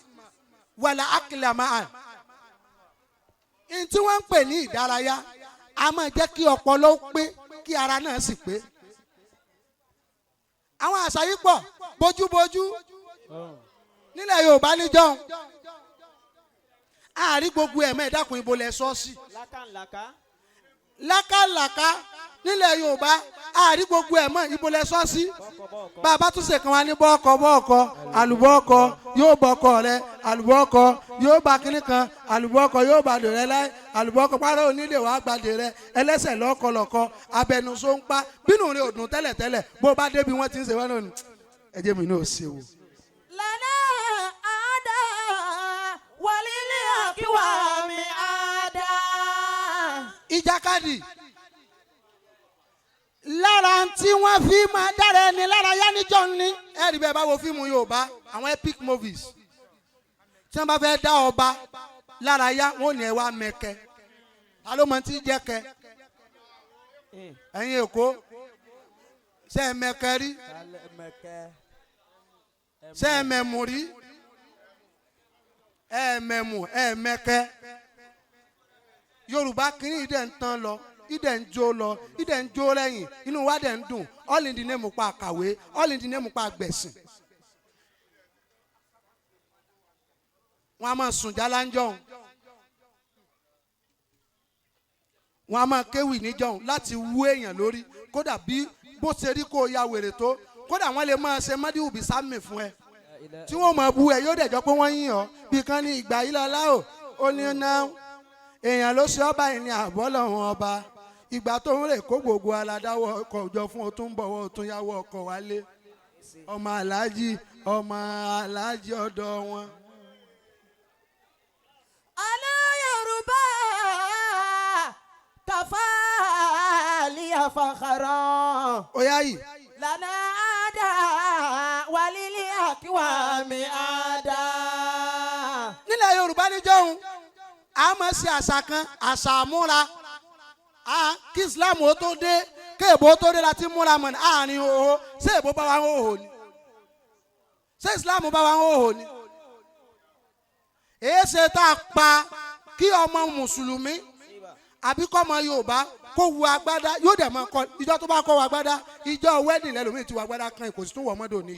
wàlà àkìlàmà. N tí wọ́n ń pè ní ìdárayá a máa jẹ́ kí ọpọlọ ó pé, kí ara náà sì pé. Àwọn àṣà yìí pọ̀, bójúbójú nílẹ̀ Yorùbá níjọ́un àárí gbogbo ẹ̀mọ́. Ẹ̀dákun, ibo lẹ sọ́ọ̀sì? Lákàlàkà. Lákàlàkà nílẹ̀ Yorùbá, àárí gbogbo ẹ̀mọ́, ibo lẹ sọ́ọ̀sì? Bọ́ọ̀kọ́ bọ́ọ̀kọ́. Bàbá tún ṣe kan wá ní bọ́ọ̀kọ́ bọ́ọ̀kọ́, àlùbọ́ọ̀kọ́ yóò bọ́kọ rẹ, àlùbọ́ọ̀kọ́ yóò bá kínní kan, àlùbọ́ọ̀kọ́ yóò bá dèrè láì, àlùbọ́ọ̀kọ́ párọ̀ onílé wàá gbàdé rẹ, ẹlẹ́sẹ̀ lọ́kọlọ́kọ abẹnusọ ń pa bínú rẹ ò dùn tẹ́lẹ̀tẹ́lẹ̀. Bó bá débi wọ́n ti ń ṣe wọ́n náà ni ẹ jẹ́ mi ní ò ṣe o. لنا أدا وللأكوام أدا. Ìjàkadì, lára tí wọ́n fi máa dára ẹni lára yá níjọ́ ní ẹ̀rí bẹ́ẹ̀ bá wo fíìmù Yorùbá, àwọn epic movies, tí wọ́n bá fẹ́ dá ọba lára yá, wọ́n ò ní ẹ wá mẹ́kẹ́. Ta ló mọ tí ń jẹ́ kẹ́? Ẹ̀yin Èkó, ṣé ẹ mẹ́kẹ́ rí? Ṣé ẹ mẹ̀mú rí? Ẹ mẹ̀mú, ẹ mẹ́kẹ́. Yorùbá kìíní ìdẹ̀ ń tán lọ, ìdẹ̀ ń jó lọ, ìdẹ̀ ń jó lẹ́yìn, inú wa dẹ̀ ń dùn. All in the name pa àkàwé, all in the name pa àgbẹ̀sìn. Wọn a máa sùn jálánjọ́hún, wọn a máa kéwì níjọ́hún láti wú èèyàn lórí, kódà bí bó ṣe rí kó o ya wèrè tó, kódà wọ́n lè máa ṣe mọ́díwù bí sámì fún ẹ tí wọ́n máa bu ẹ, yóò dẹ̀jọ́ pé wọ́n yìn ọ́ bí kan ní ìgbà yìí lọ́la o. Ó ní ná èèyàn ló ṣe ọba yìí ní àbọ̀ lọ́wọ́n ọba ìgbà tó ń rè kó gbogbo aládáwọ̀ ọkọ̀ òjọ fún o, tún bọ̀wọ̀ o, tún yáwó ọkọ̀ wálé, ọmọ aláàjì, ọmọ aláàjì ọ̀dọ̀ wọn. Alẹ́ Yorùbá kàfáàlì àfàkàrọ̀. Ó yá yìí. Lànà àdá wàlílì àkíwàmí àdá. Nílẹ̀ Yorùbá níjọ́hun, a máa ṣe àṣà kan, àṣà àmúra. A kí Islam ó tó dé, kéèbó tó dé láti múra mọ̀ ní àárín òhò. Ṣé èbó bá wa ń hòhò ni? Ṣé Islam bá wa ń hòhò ni? Èé ṣe tá a pa kí ọmọ mùsùlùmí àbí kọ́mọ Yorùbá kó wu agbádá, yóò dẹ̀ máa kọ ìjọ tó bá kọ́ wọ agbádá, ìjọ wedding lẹ́lòmíì ti wọ agbádá kan, kò sì tún wọ̀ mọ́dọ̀ ní.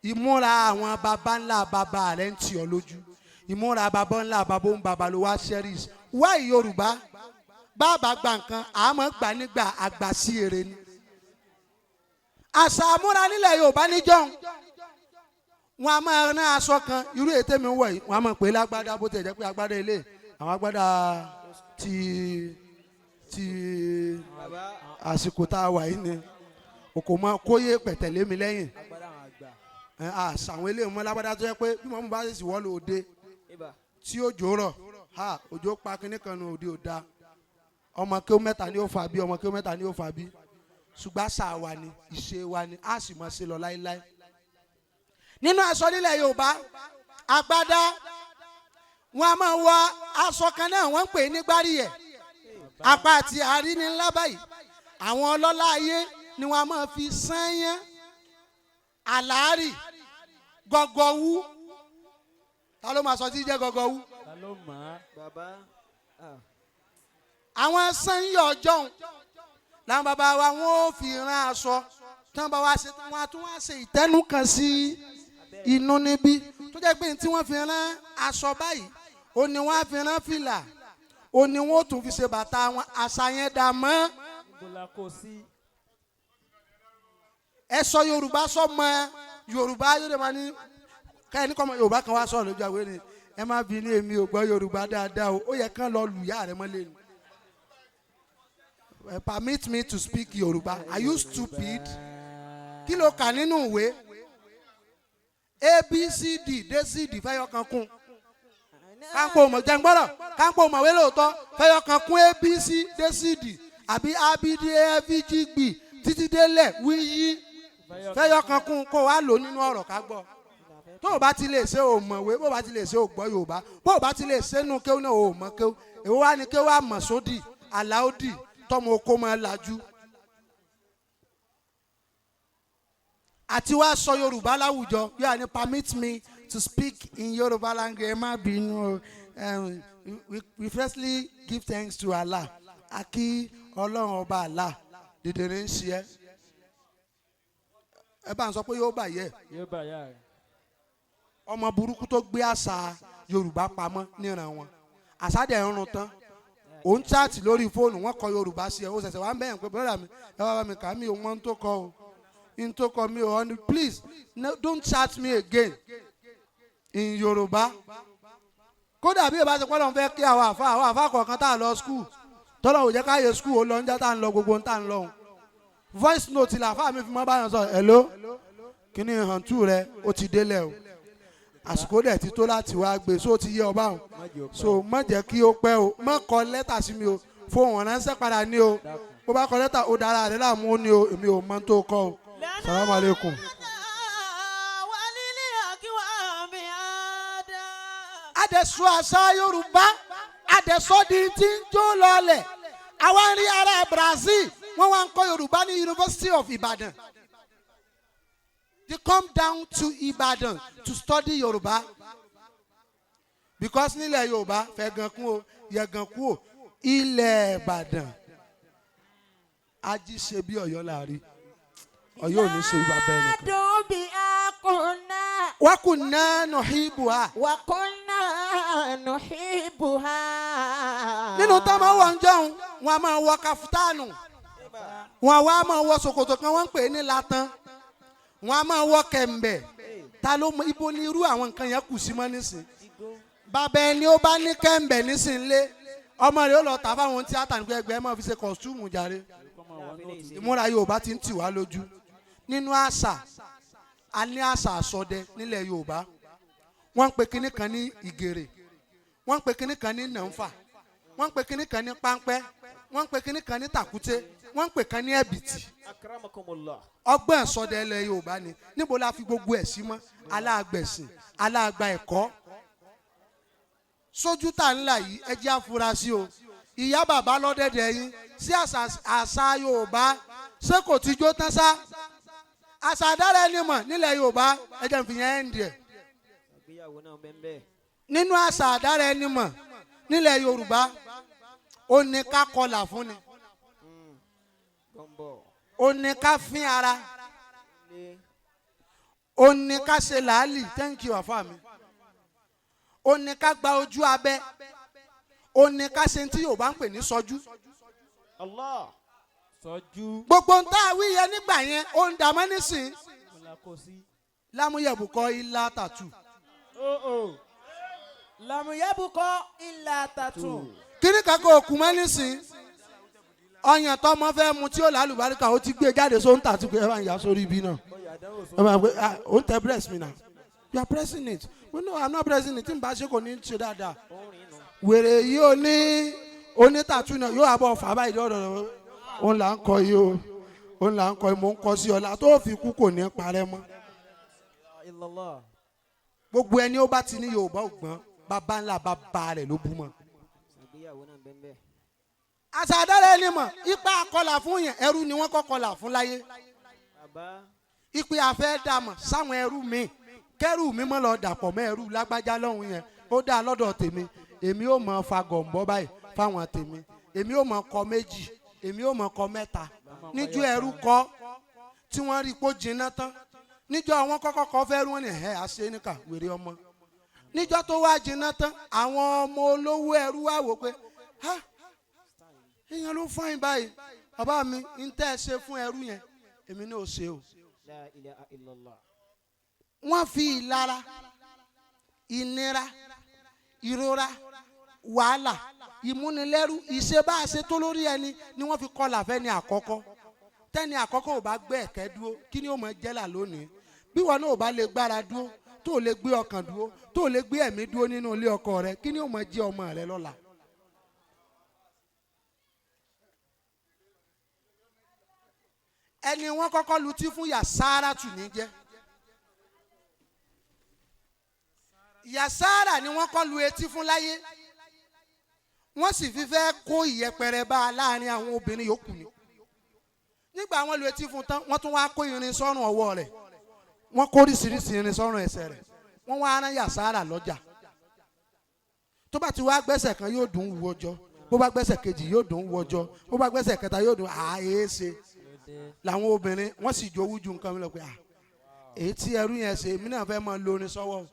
Ìmúra àwọn baba ńlá baba rẹ̀ ń tì ọ́ lójú, ìmúra baba ńlá baba ń baba ló wá cherish. Why Yorùbá bàbá gba nǹkan àmọ́ gbà nígbà àgbà sí èrè ni? Àṣà àmúra nílẹ̀ Yorùbá níjọ́un, wọn a máa rán aṣọ kan, irú ètè mi wọ̀ yìí, wọn a máa pè é lágbádá, bó ti jẹ́ pé agbádá ilé àwọn agbádá ti àsìkò tá a wà yìí ni òkò mọ kóyè pẹ̀tẹ̀lé mi lẹ́yìn. Agbára àwọn àgbà. Ẹ, àṣà àwọn eléyìí mọ lágbádá tó yẹ pé bí mọ̀mú bá sì wọ́ lóde tí òjò rọ̀, ha òjò pa kínní kan nu òde ò da, ọmọ kí ó mẹ́ta ni ó fà bí, ọmọ kí ó mẹ́ta ni ó fà bí. Ṣùgbọ́n àṣà wa ni, ìṣe wa ni, a sì máa ṣe lọ láéláé. Nínú aṣọ nílẹ̀ Yorùbá, agbádá, wọn a máa wọ aṣọ kan náà, wọ́n ń pè é ní gbáríyẹ̀, apá àti àárín ní ńlá báyìí. Àwọn ọlọ́lá ayé ni wọ́n a máa fi sányán, àlárì, gọgọwú. Ta ló máa sọ tí jẹ́ gọgọwú? Ta ló mọ̀ á? Bàbá. Àwọn sanyọ ọjọ́un làwọn bàbá wa, wọn ò fi rán aṣọ tí wọn bá wá ṣe tán, wọn á tún wá ṣe ìtẹ́nu kan sí inú níbí tó jẹ́ pé tí wọ́n fi rán aṣọ báyìí, ó ní wọ́n á fi rán fìlà, ó ní wọ́n ó tún fi ṣe bàtà wọn. Àṣà yẹn dà mọ́. Níbo la kó sí? Ẹ sọ Yorùbá sọmọ Yorùbá yóò dé máa ní káyọ̀ ní kọ́mọ Yorùbá kan wá sọ̀rọ̀ lójú àwọn ènìyàn. Ẹ má bí ní èmi ò gbọ́ Yorùbá dáadáa o, ó yẹ kán lọ lùyà rẹ mọ́lẹ̀ ni. Permit me to speak Yorùbá. Are you stupid? Kí ló kà nínú ìwé? A B C D dé C D, fẹ́yọ̀ kan kún. Káńpọ̀ mọ̀ jẹ́ ń gbọ́dọ̀ káńpọ̀ mọ̀wé lóòótọ́, fẹ́yọ̀ kan kún A B C dé C D àbí A B D A F G B títí délẹ̀ wí yí, fẹ́yọ̀ kan kún kó wá lò nínú ọ̀rọ̀ ká gbọ́. Tó o bá ti lè ṣe, o mọ̀wé. Bó o bá ti lè ṣe, o gbọ́ Yorùbá. Bó o bá ti lè ṣe nù kéwù náà, o mọ̀ kéwù. Èwo wá ní kéwù àmọ̀ sódì aláódì tọmọ oko máa lajú àti wá sọ Yorùbá láwùjọ yóò ní permit me to speak in Yorùbá language. Ẹ má bínú o. We firstly give thanks to Allah, akí Ọlọ́run ọba Allah. Dìdìrín ń ṣe ẹ́, ẹ bá ń sọ pé yóò bà yẹ. Yóò bá yá rẹ̀. Ọmọ burúkú tó gbé àṣà Yorùbá pamọ́ níran wọn, àṣà dẹ̀ ń run tán. Òun chat lórí fóònù, wọn kọ Yorùbá sí ẹ, ó ṣẹ̀ṣẹ̀ wá ń bẹ̀yàn pé brother mi, ẹ wá bá mi kà á, mi ò mọ ohun tó kọ o, ohun tó kọ mi ò ọ́n. Please, no, don't chat me again in Yorùbá. Kódà bí ìbá ṣe pọ́ lọ́n fẹ́ kí àwọn àfa kọ̀ọ̀kan tá a lọ school, tọ́lọ̀ ò jẹ́ káyé school ó lọ ń já tá a ń lọ gbogbo tá a ń lọ òun, voice note là àfa mi fi mọ́ báyọ̀ sọ, "Hello, kíní hàn tú rẹ, ó ti délẹ̀ o, àsìkò dẹ̀ ti tó láti wá gbé." So ó ti yé ọba òun, so má jẹ́ kí ó pẹ́ o, má kọ lẹ́tà sí mi o, fohùn ránṣẹ́ padà ní o. Bó bá kọ lẹ́tà, ó dára rẹ láàmú, ó ní o, èmi ò mọ tó kọ o. Salamu aleykum. Wàlílì àkíwàmí àdá. Adẹ̀sọ àṣà Yorùbá, adẹ̀sọ di ti ń jó lọlẹ̀. Àwa ń rí ará Brazil, wọ́n wá ń kọ́ Yorùbá ní University of Ibadan. They come down to Ibadan to study Yorùbá because nílẹ̀ Yorùbá, fẹ̀gàn kún o, yẹ̀gàn kú o, ilẹ̀ Ìbàdàn, ají ṣe bí Ọ̀yọ́ láàrin. Ọ̀yọ́ ò ní ṣe bí bàbá ẹnìkan. Dùn bí akùnà. Wakunna nuhibuha. وكنا نحبها. Nínú tá a máa wọ̀ ń jọun, wọn a máa wọ kafutánù, wọn a wá máa wọ ṣòkòtò kan wọ́n ń pè é ní latan, wọn a máa wọ kẹ̀m̀bẹ̀. Ta ló mọ ibo ní irú àwọn nǹkan yẹn kù sí mọ́ nísìn? Bàbá ẹni ó bá ní kẹ̀m̀bẹ̀ nísìn lé ọmọ rẹ̀ ó lọ tà fáwọn tíátà nípa ẹgbẹ́ ẹ máa fi ṣe costume jàre. Ìmúra Yorùbá ti ń tì wá lójú nínú àṣà. A ní àṣà àsọdẹ nílẹ̀ Yorùbá. Wọ́n ń pe kinní kan ní ìgèrè, wọ́n ń pe kinní kan ní nànfà, wọ́n ń pe kinní kan ní páńpẹ́, wọ́n ń pe kinní kan ní tàkúté, wọ́n ń pe kan ní ẹ̀bìtì. Akramakumullah. Ọgbọ́n ìsọdẹ ilẹ̀ Yorùbá ni. Níbo la fi gbogbo ẹ̀ sí mọ́? Aláàgbẹ̀sìn, aláàgbà ẹ̀kọ́ sójú tá ńlá yìí, ẹ jẹ́ àfúrásì o. Ìyá bàbá lọ́dẹ̀dẹ̀ yín sí àṣà Yorùbá, ṣé kò ti jó tán sá? Àṣà àdára ẹni mọ̀ nílẹ̀ Yorùbá, ẹ jẹ́ n fi yẹn ẹ̀ ń díẹ̀. Ìgbéyàwó náà bẹ́ẹ̀ bẹ́ẹ̀. Nínú àṣà àdára ẹni mọ̀ nílẹ̀ Yorùbá, ó ní ká kọlà fún ni, Gọ́ńbọ̀. ó ní ká fín ara, Lé. ó ní ká ṣe làálì. Thank you, àfa mi. Ó ní ká gba ojú abẹ, ó ní ká ṣe tí Yorùbá ń pè ní sọjú. Allah. Sọjú. Gbogbo ń tá a wí yẹn nígbà yẹn, ó ń dààmú nísìn. Mo la kó sí. Lámúyẹ̀bùkọ́ ilá tàtù. Ó. Làmúyẹ́bùkọ́ ilà tàtù. Kíní kan kò kú mọ́ nísìn. Ọyàn tọmọ fẹ́ mu tí ó lálùbáríkà, ó ti gbé jáde sóhun tàtù pé ẹ bá ń yà sórí ibi náà. Ẹ máa gbé, ah, ó ń tẹ breast mi náà. You are pressing it. Well, no, I'm not pressing it. Tí n bá ṣe kò ní ṣe dáadáa. Wèrè yìí, ó ní onítàtú náà yóò àbọ̀ fà báyìí lọ́dọ̀. Òun là ń kọ yìí o, òun là ń kọ yìí. Mò ń kọ sí ọ̀la tó fi kú, kò ní parẹ́ mọ́. Illallah. Gbogbo ẹni ó bá ti ní Yorùbá ò gbọ́n, bàbá ńlá bàbá rẹ̀ ló bú mọ́. Ìgbéyàwó náà bẹ́ẹ̀ bẹ́ẹ̀. Àṣà àdára ẹni mọ̀, ipa akọlà fún yẹn, ẹrú ni wọ́n kọ́ kọlà fún láyé. Bàbá. Ipe afẹ́ dàmọ̀ sáwọn ẹrú mi, kẹrù mi mọ́ lọ dàpọ̀ mọ́ ẹrú lágbájá lọ́hùn yẹn, ó dá lọ́dọ̀ tèmi. Èmi ò mọ̀ fa gọ̀ǹbọ́ báyìí fáwọn tèmi, èmi ò mọ̀ kọ méjì, èmi ò mọ̀ kọ mẹ́ta. Níjọ́ ẹrú kọ́ tí wọ́n rí kó jiná tán, níjọ́ wọn kọ́kọ́ kọ́ fẹ́ rú wọn ni ẹ̀ àṣẹ níkà wèrè ọmọ. Níjọ́ tó wá jiná tán, àwọn ọmọ olówó ẹrú wá wò pé ha, èèyàn ló fún báyìí. Bàbá mi ń tẹ́ ẹ ṣe fún ẹrú yẹn, èmi náà ò ṣe o. La ilaha illallah. Wọ́n fi ìlara, ìnira, ìrora, wàhálà, ìmúnilẹ́rú, ìṣe bá a ṣe tó lórí ẹni ni wọ́n fi kọlà fẹ́ni àkọ́kọ́. Tẹ́ni àkọ́kọ́ ò bá gbé ẹ̀kẹ́ dúró, kí ni ó mọ̀ jẹ́là lónìí? Bí wọn náà ò bá lè gbára dúró, tó ò lè gbé ọkàn dúró, tó ò lè gbé ẹ̀mí dúró nínú ilé ọkọ rẹ, kí ni ó mọ̀ jẹ́ ọmọ rẹ lọ́la? Ẹni wọ́n kọ́kọ́ lutí fún Yasara tù ní jẹ́ Yasara ni wọ́n kọ́ lu etí fún láyé. Wọ́n sì fi fẹ́ kó ìyẹpẹrẹ bá a láàrin àwọn obìnrin yòókù ni. Nígbà wọ́n lu etí fún tán, wọ́n tún wá kó irin sọ́rùn ọwọ́ rẹ̀, wọ́n kó oríṣiríṣi irin sọ́rùn ẹsẹ̀ rẹ̀. Wọ́n wá rán Yasara lọ́jà. Tó bá ti wá gbẹ́sẹ̀ kan, yóò dùn wú ọjọ́. Bó bá gbẹ́sẹ̀ kejì, yóò dùn wú ọjọ́. Bó bá gbẹ́sẹ̀ kẹta, yóò dùn àáyéṣe. Làwọn obìnrin wọ́n sì jowú ju nǹkan mi lọ pé à, èyí tí ẹrú yẹn ṣe, èmi náà fẹ́ máa lorin sọ́wọ́ o,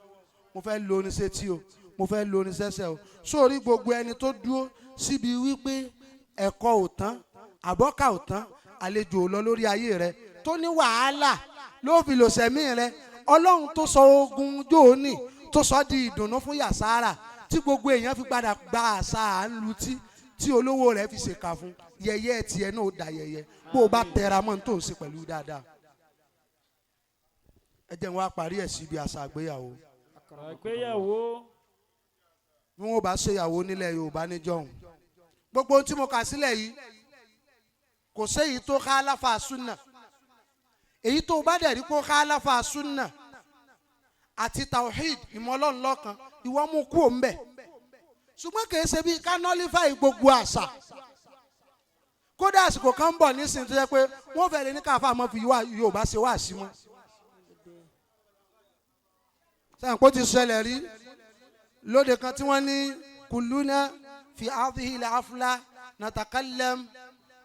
mo fẹ́ lorin sétí o, mo fẹ́ lorin sẹ́sẹ̀ o. Sórí gbogbo ẹni tó dúró síbi wípé ẹ̀kọ́ ò tán, àbọ́kà ò tán, àlejò ò lọ lórí ayé rẹ, tó ní wàhálà ló fi lò sẹ́mi rẹ, Ọlọ́run tó sọ ogun jóòní tó sọ di ìdùnnú fún Yàsára, tí gbogbo èèyàn fi padà gba àṣà à ń lutí, tí olówó rẹ fi ṣèkà fún, yẹyẹ tiẹ̀ náà ó da yẹyẹ bó o bá tẹra mọ́ ní tó ń ṣe pẹ̀lú dáadáa. Ẹ jẹ́ n wá parí ẹ̀ síbi àṣà àgbéyàwó. Àgbéyàwó. Bí wọn bá ṣèyàwó nílẹ̀ Yorùbá níjọ́hun, gbogbo ohun tí mo kà sílẹ̀ yìí, kò séyìí tó ká aláfa súnà. Èyí tó bá dẹ̀ rí kó ká aláfa súnà àti tawhid, ìmọ̀ Ọlọ́run lọ́kan, ìwọ mú kú òun bẹ̀. Ṣùgbọ́n kì í ṣe bíi ká nullify gbogbo àṣà. Kódà àsìkò kan ń bọ̀ nísìnyí tó jẹ́ pé wọ́n fẹ́ẹ́ lè ní káfá mọ́ fi Yorùbá ṣe wá sí mọ́. Sẹ́yìn kó ti ṣẹlẹ̀ rí lóde kan tí wọ́n ní كلنا في هذه الحفلة نتكلم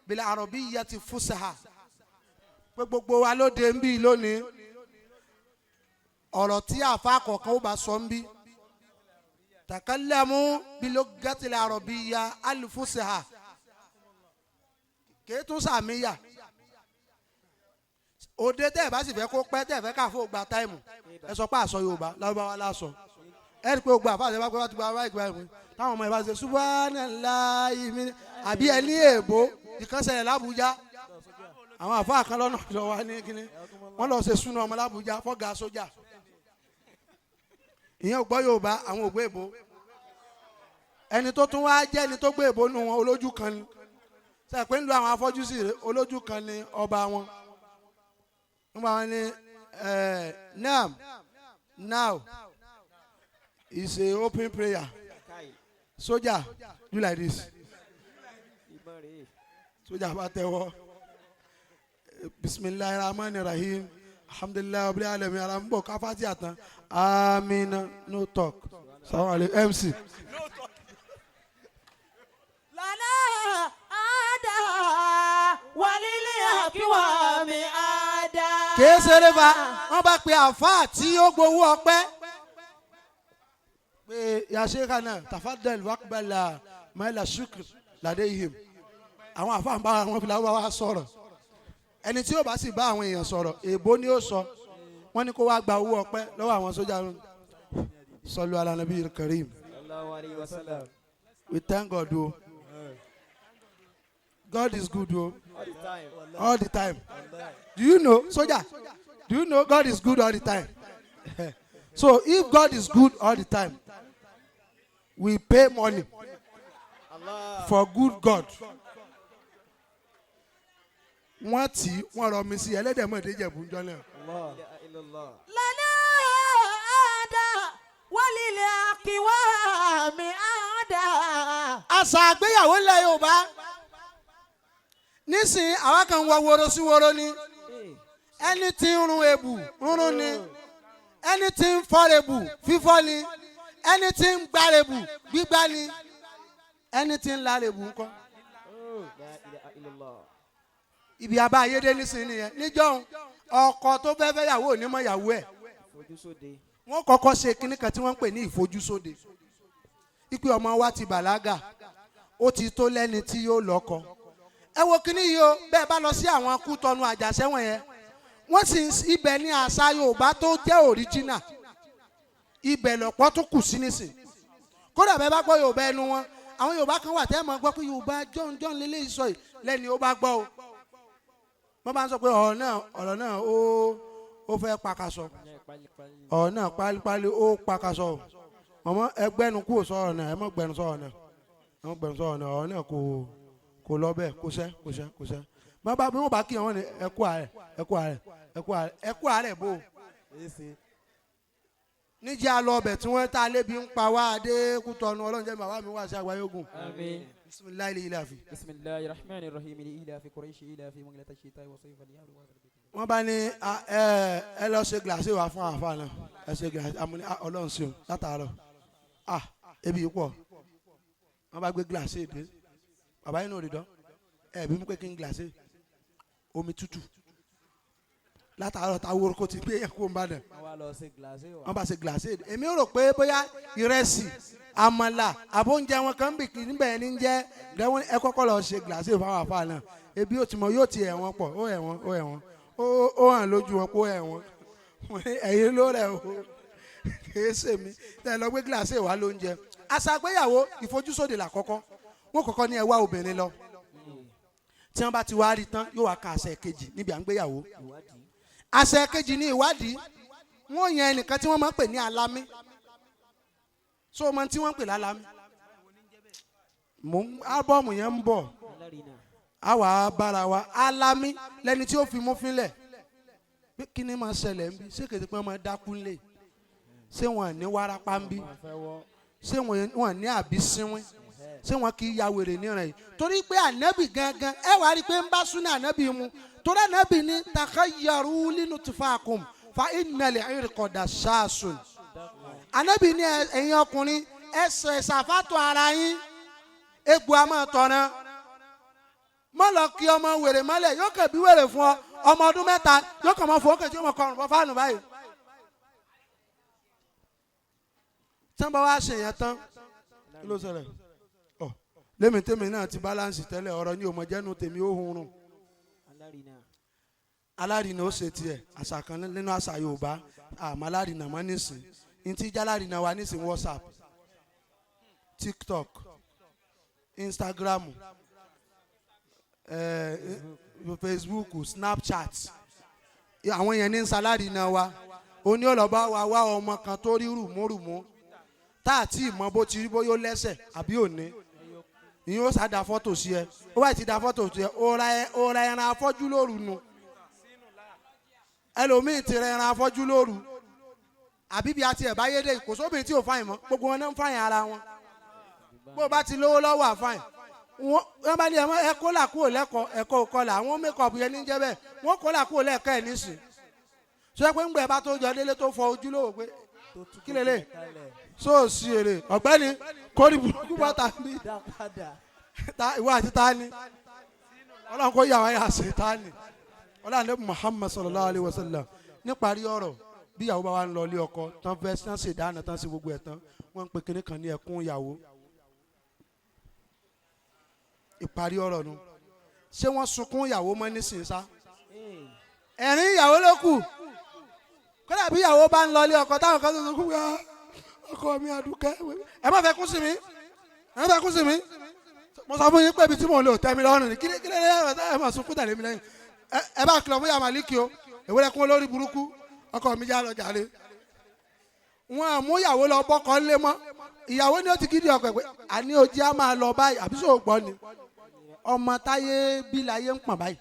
بالعربية الفصحى, pé gbogbo wa lóde ń bí lónìí. Ọ̀rọ̀ tí àfa kọ̀ọ̀kan ó bá sọ ń bí takallamu bilughatil arabiyya al-fusha kèétún sàmìyà òde tẹ́ ẹ̀ bá sì fẹ́ kó pẹ́ tẹ́ ẹ̀ fẹ́ káfó gba táìmù ẹ sọ pé àsọ Yorùbá Lárúbáwá lásọ ẹ rí i pé gbogbo àfáà ṣe bá pé wá ti gba wáyé gba ìwé táwọn ọmọ ẹ bá ṣe subhanallahi mi àbí ẹ ní èèbó ìkànsẹ̀lẹ̀ l'Ábújá àwọn àfáà kan lọ́nà ọ̀dọ̀ wa ní kíní wọ́n lọ ṣe súná ọmọ l'Ábújá fọ́gà sójà ìyẹn ò gbọ́ Yorùbá àwọn ò gbé èèbó ẹni tó tún wá jẹ́ ẹni tó gbé èèbó nù wọn olójú kan ni sẹ pé ń lu àwọn afọ́jú sí rè olójú kan ni ọba wọn nígbà wọn ni now is a open prayer soldier do like this soldier bá tẹ́wọ́ bisimilahi rahman rahim alhamdulilayi rabbil alamin arambo káfáàtì àtàn amina no talk salaam aleykum mc. لنا عادة وللأقوام عادة. Kìí ṣeré fa wọn bá pe àáfàá tí ó gbowó ọpẹ́ pé yaseka tafadal wakbala maila shukr ladehim àwọn àáfàá ń bá wọn fi làwọn wá sọ̀rọ̀ ẹni tí ó bá sì bá àwọn èèyàn sọ̀rọ̀ èèbó ni ó sọ wọn ní kó wá gba owó ọpẹ́ lọ́wọ́ àwọn sójà sọlú ala nabi karim. Sallallahu alayhi wa sallam. We thank God o. God is good o. All the time. All the time. Do you know, soldier? Do you know God is good all the time? So if God is good all the time, we pay money for good God. Wọ́n tì í, wọ́n rọ mi sí ẹlẹ́dẹ̀ mọ̀ ìdíjẹ̀bù ńjọ́ náà. La ilaha illallah. لنا عادة وللأقوام عادة. Àṣà àgbéyàwó ńlẹ̀ Yorùbá nísìnyí àwa kan wọ woro sí woro ni ẹni tí ń run ebù rúnrún ni ẹni tí ń fọ́ ebù fífọ́ ni ẹni tí ń gbá ebù gbígbá ni ẹni tí ń la ebù ńkọ́. La ilaha illallah. Ibi abá ayédè nísìnyí nìyẹn níjọ́un ọkọ tó fẹ́ fẹ́ yàwó ò ní mọ̀ yàwó ẹ̀. Fojúsóde. Wọ́n kọ́kọ́ ṣe kinní kan tí wọ́n ń pè ní ìfojúsóde ipe ọmọ wa ti bàlágà ó ti tó lẹ́ni tí yóò lọ́kọ. Ẹ wo kinní yìí o bẹ́ẹ̀ bá lọ sí àwọn Kútọ́nù àjàṣẹ́wọ̀n yẹn wọ́n sì ń ibẹ̀ ní àṣà Yorùbá tó jẹ́ òríjínà ibẹ̀ lọ̀pọ̀ tó kù sí nísìn kódà bẹ́ẹ̀ bá gbọ́ Yorùbá ẹnu wọn àwọn Yorùbá kan wà tẹ́ ẹ mọ̀ gbọ́ pé Yorùbá jọ̀ǹjọ̀ǹ lélẹ́yìí sọ yìí lẹ́ni ó bá gbọ́ o wọ́n bá ń sọ pé ọ̀rọ̀ náà ó fẹ́ pakasọ ọ̀rọ̀ náà pálípálí ó pakasọ o ọmọ ẹgbẹ́nu kúrò sọ̀rọ̀ náà ẹ mọ̀ gbẹnu sọ̀rọ̀ náà ẹ mọ̀ gbẹnu sọ̀rọ̀ náà ọ̀rọ̀ náà kò lọ bẹ́ẹ̀ kò sẹ́ kò sẹ́ kò sẹ́ bàbá bí wọ́n bá kí wọn ni ẹ kú àárẹ̀ ẹ kú àárẹ̀ ẹ kú àárẹ̀ ẹ kú àárẹ̀ bò níjẹ́ alọ́ ọbẹ̀ tí wọ́n ta lébi ń pa wá adé Kútọ́nù Ọlọ́run jẹ́ bàbá mi wá sí àgbáyé ogun. Àmín. Bisimilayi ilé àfi. Bisimilahi rahman rahim ila fi Quraish ila fi mungilata shita wa sayfa liyaru wa Wọ́n bá ní ẹ lọ ṣe gíláàsì wá fún àfa náà ẹ ṣe gíláàsì àmúni Ọlọ́run ṣeun látàárọ̀ ebi yìí pọ̀ wọ́n bá gbé gíláàsì dé bàbá yìí náà rí dán ẹ bí mi pé kí n gíláàsì omi tútù látàárọ̀ táwọn orúkọ ti gbé yẹn kó n bá dẹ̀ Wọ́n wá lọ ṣe gíláàsì wa. wọ́n bá ṣe gíláàsì èmi rò pé bóyá ìrẹsì àmàlà àbóúnjẹ wọn kan bì kí níbẹ̀ ní jẹ́ dẹ́wọ́n ẹ kọ́kọ́ lọ ṣe gíláàsì fáwọn àfa náà ebi ó ti mọ yóò ti ẹ̀wọ̀n pọ̀ ó ẹ̀wọ̀n ó ẹ̀wọ̀n ó hàn lójú wọn pé ó ẹ̀wọ̀n ẹ̀yin ló rẹ̀ o kìí ṣe mi tẹ́ ẹ lọ gbé gíláàsì wá lóúnjẹ. Àṣàgbéyàwó ìfojúsóde làkọ́kọ́ wọn kọ́kọ́ ní ẹ wá obìnrin lọ tí wọ́n bá ti wá rí tán yóò wá ka àṣẹ kejì níbi à ń gbéyàwó. Àṣẹ kejì ní ìwádìí wọ́n yan ẹnìkan tí wọ́n máa ń pè ní alámí so ọmọ tí wọ́n ń pè lálámí mò ń álbọ́ọ̀mù yẹn ń bọ̀ á wà á bára wa alámí lẹni tí ó fi mú fínlẹ̀ pé kí ni máa ṣẹlẹ̀ ń bí ṣé kèsì pé wọ́n máa dákú ńlẹ̀ ṣé wọ́n ní wárápá ń bí ṣé wọ́n ní àbí sínwín ṣé wọ́n kì í ya wèrè níran yìí torí pé ànábì gangan ẹ wàá rí i pé ń bá súnà ànábì mu torí ànábì ní takhayyaru linutfakum fa innal irqa dassasun ànábì ní ẹ̀yin ọkùnrin ẹ ṣe ṣàfàtọ̀ ara yín egbò a máa tọ̀nà má lọ kí ọmọ wèrè mọ́lẹ̀ yóò kàn bí wèrè fún ọ ọmọ ọdún 3 yóò kàn máa fò ó kàn tí ó máa kọrùn bọ́ fáànù báyìí. Tí wọ́n bá wá ṣe yẹn tán, kí ló ṣẹlẹ̀? Ọ lémi tèmi náà ti balance tẹ́lẹ̀, ọ̀rọ̀ ni òmò jẹ́nu tèmi ó hun rùn. Alárinà ó ṣe tiẹ̀, àṣà kan nínú àṣà Yorùbá. Àmọ́ alárìnà mọ́ nísìn ní tí jálárìnà wa nísìn, WhatsApp, TikTok, Instagram, Facebook, Snapchat, àwọn yẹn ní sálárìnà wa. Oní ọlọ́ba wa wá ọmọ kan tó rí rùmúrùmú tá a ti mọ bó ti rí, bóyá ó lẹ́sẹ̀ àbí òní, ìyẹn ó sá da fọ́tò sí ẹ. Ó bá ti da fọ́tò sí ẹ, ó ra ẹran afọ́jú lóru nu. Ẹlòmíì ti ra ẹran afọ́jú lóru, àbí bí a ti ẹ̀ bá yé dé, kò sóbìnrin tí ò fáyìn mọ́. Gbogbo wọn náà ń fáyìn ara wọn. Bó o bá ti lówó lọ́wọ́, àfáyìn wọ́n bá ní ẹ kó là kúrò lẹ́kọ̀ọ́ ẹ̀kọ́ òkọlà, àwọn mékọ̀pù yẹn ní jẹ́ bẹ́ẹ̀. Wọ́n kó là kúrò lẹ́ẹ̀kọ́ ẹ̀ nísìn. Sọ pé ńgbẹ́ bá tó jọ délé tó fọ ojúlówó pé kí lélẹ̀ sóòsì èrè ọ̀gbẹ́ni kórì burúkú bọ́tà bí ìwọ àti tani. Ọlọ́run kò yà wá yà sí tani. Ọlọ́run ní Muhammad sallallahu alayhi wa sallam. Níparí ọ̀rọ̀, bí ìyàwó bá wà ń lọ ilé ọkọ tán, fẹ́ tán, ṣe dáná tán, ṣe gbogbo ẹ̀ tán, wọ́n ń pe kinní kan ní ẹkún ìyàwó. Ìparí ọ̀rọ̀ nu, ṣé wọ́n sunkún ìyàwó mọ́ nísìnyí sá? Ẹ̀rín ìyàwó ló kù. Kódà bí ìyàwó bá ń lọ ilé ọkọ, táwọn kan tó sunkún wá, ọkọ mi àdúkẹ́, ẹ má fẹ́ kún sí mi, ẹ má fẹ́ kún sí mi. Mo sọ fún yín pé ibi tí mò ń lò tẹ́ mi lọ́rùn ni. Kílé kílé ẹ má sunkún tẹ̀lé mi lẹ́yìn. Ẹ bá kìlọ̀ fún yàrá Màlíkì o. Èwo lẹ́kún olórí burúkú? Ọkọ mi já lọ jàre. Wọn àmú ìyàwó lọ bọ́kọ ńlé mọ́. Ìyàwó ni ó ti gidi ọkọ ẹ̀ pé àní ojú á máa lọ báyìí, àbí sóò gbọ́ ni ọmọ táyé bí láyé ń pọ̀n báyìí.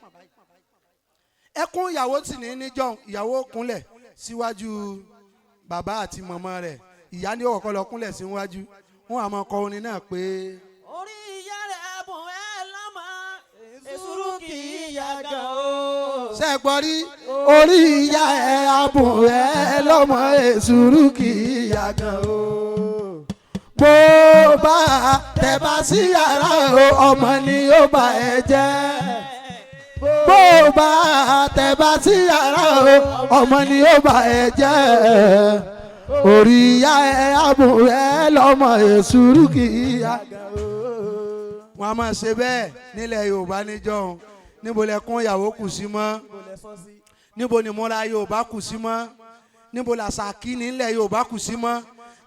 Ẹkún ìyàwó sì ní níjọ́ ìyàwó kúnlẹ̀ síwájú bàbá àti màmá rẹ̀. Ìyá ni ó kọ́kọ́ lọ kúnlẹ̀ síwájú. Wọn àmọ́ kọ orin náà pé Orí ìyá rẹ̀ bùn ẹ́ lọ́mọ, èsúrú kì í yàgàn o. Ṣe é gbọ́ rí? Orí ìyá ẹ̀ abùn ẹ̀ lọ́mọ, èsúrú kì í yàgàn o. Bó bá tẹ̀bá sí yàrá o, ọmọ ni ó bá ẹ jẹ́. Bó bá tẹ̀bá sí yàrá o, ọmọ ni ó bá ẹ jẹ́. Orí ìyá ẹ̀ abùn ẹ̀ lọ́mọ, èsúrú kì í yàgàn o. Wọ́n a máa ṣe bẹ́ẹ̀ nílẹ̀ Yorùbá níjọ́. Níbo lẹkún ìyàwó kù sí mọ́? Níbo ni múra Yorùbá kù sí mọ́? Níbo làṣà kíni nílẹ̀ Yorùbá kù sí mọ́?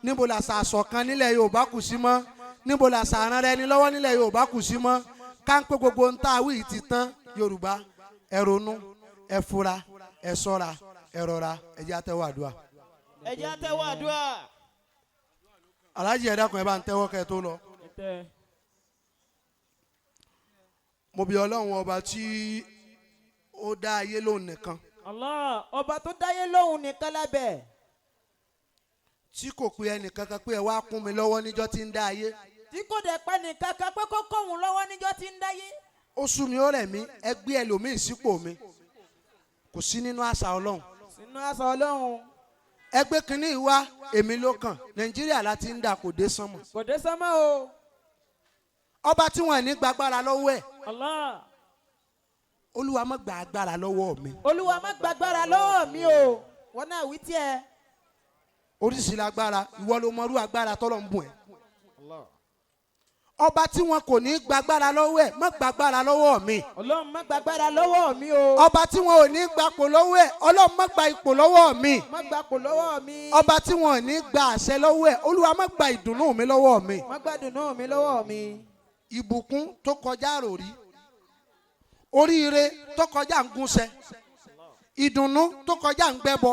Níbo làṣà àṣọ̀kan nílẹ̀ Yorùbá kù sí mọ́? Níbo làṣà aránra ẹni lọ́wọ́ nílẹ̀ Yorùbá kù sí mọ́? Káńpé gbogbo ń tá àwí ti tán. Yorùbá, ẹ ronú, ẹ fura, ẹ ṣọ́ra, ẹ rọra. Ẹ jẹ́ àtẹ́wọ́ àdúrà. Ẹ jẹ́ àtẹ́wọ́ àdúrà. Aláàjì, ẹ dákun, ẹ bá ń tẹ́wọ́ kẹ́ ẹ tó lọ. Ẹ tẹ́. Mo bí Ọlọ́run ọba tí ó dá ayé lóun nìkan, Allah. Ọba tó dáyé lóhùn nìkan lábẹ́. Tí kò pe ẹnìkankan pé ẹ wá kún mi lọ́wọ́ níjọ́ tí ń dá ayé. Tí kò dẹ̀ pẹ́ nìkan kan pé kó kóhun lọ́wọ́ níjọ́ tí ń dáyé. Ó sú mi, ó rẹ̀ mí, ẹ gbé ẹlòmíì sípò mi. Kò sí nínú àṣà Ọlọ́run. Sínú àṣà Ọlọ́run. Ẹgbẹ́ kínní wá, èmi ló kàn. Nàìjíríà láti ń dà, kò dé sánmọ̀. Kò dé sánmọ́ o. Ọba tí wọ́n ní gbàgbára lọ́wọ́ ẹ̀. Allah. Olúwa má gba agbára lọ́wọ́ mi. Olúwa má gbàgbára lọ́wọ́ mi o. Wọn náà wí tiẹ̀. Oríṣi lágbára, ìwọ ló mọrú agbára tọ́lọ̀ ń bùn ẹ́. Ọba tí wọn kò ní gbàgbára lọ́wọ́ ẹ̀, má gbàgbára lọ́wọ́ mi. Ọlọ́run má gbàgbára lọ́wọ́ mi o. Ọba tí wọn ò ní gbapò lọ́wọ́ ẹ̀, Ọlọ́run má gba ipò lọ́wọ́ mi. Má gbapò lọ́wọ́ mi. Ọba tí wọn ò ní gba àṣẹ lọ́wọ́ ẹ̀, Olúwa má gba ìdùnnú mi lọ́wọ́ mi. Má gbàdùnnú mi lọ́wọ́ mi. Ìbùkún tó kọjá àròrí, oríire tó kọjá ń gúnṣẹ, ìdùnnú tó kọjá ń gbẹ́bọ,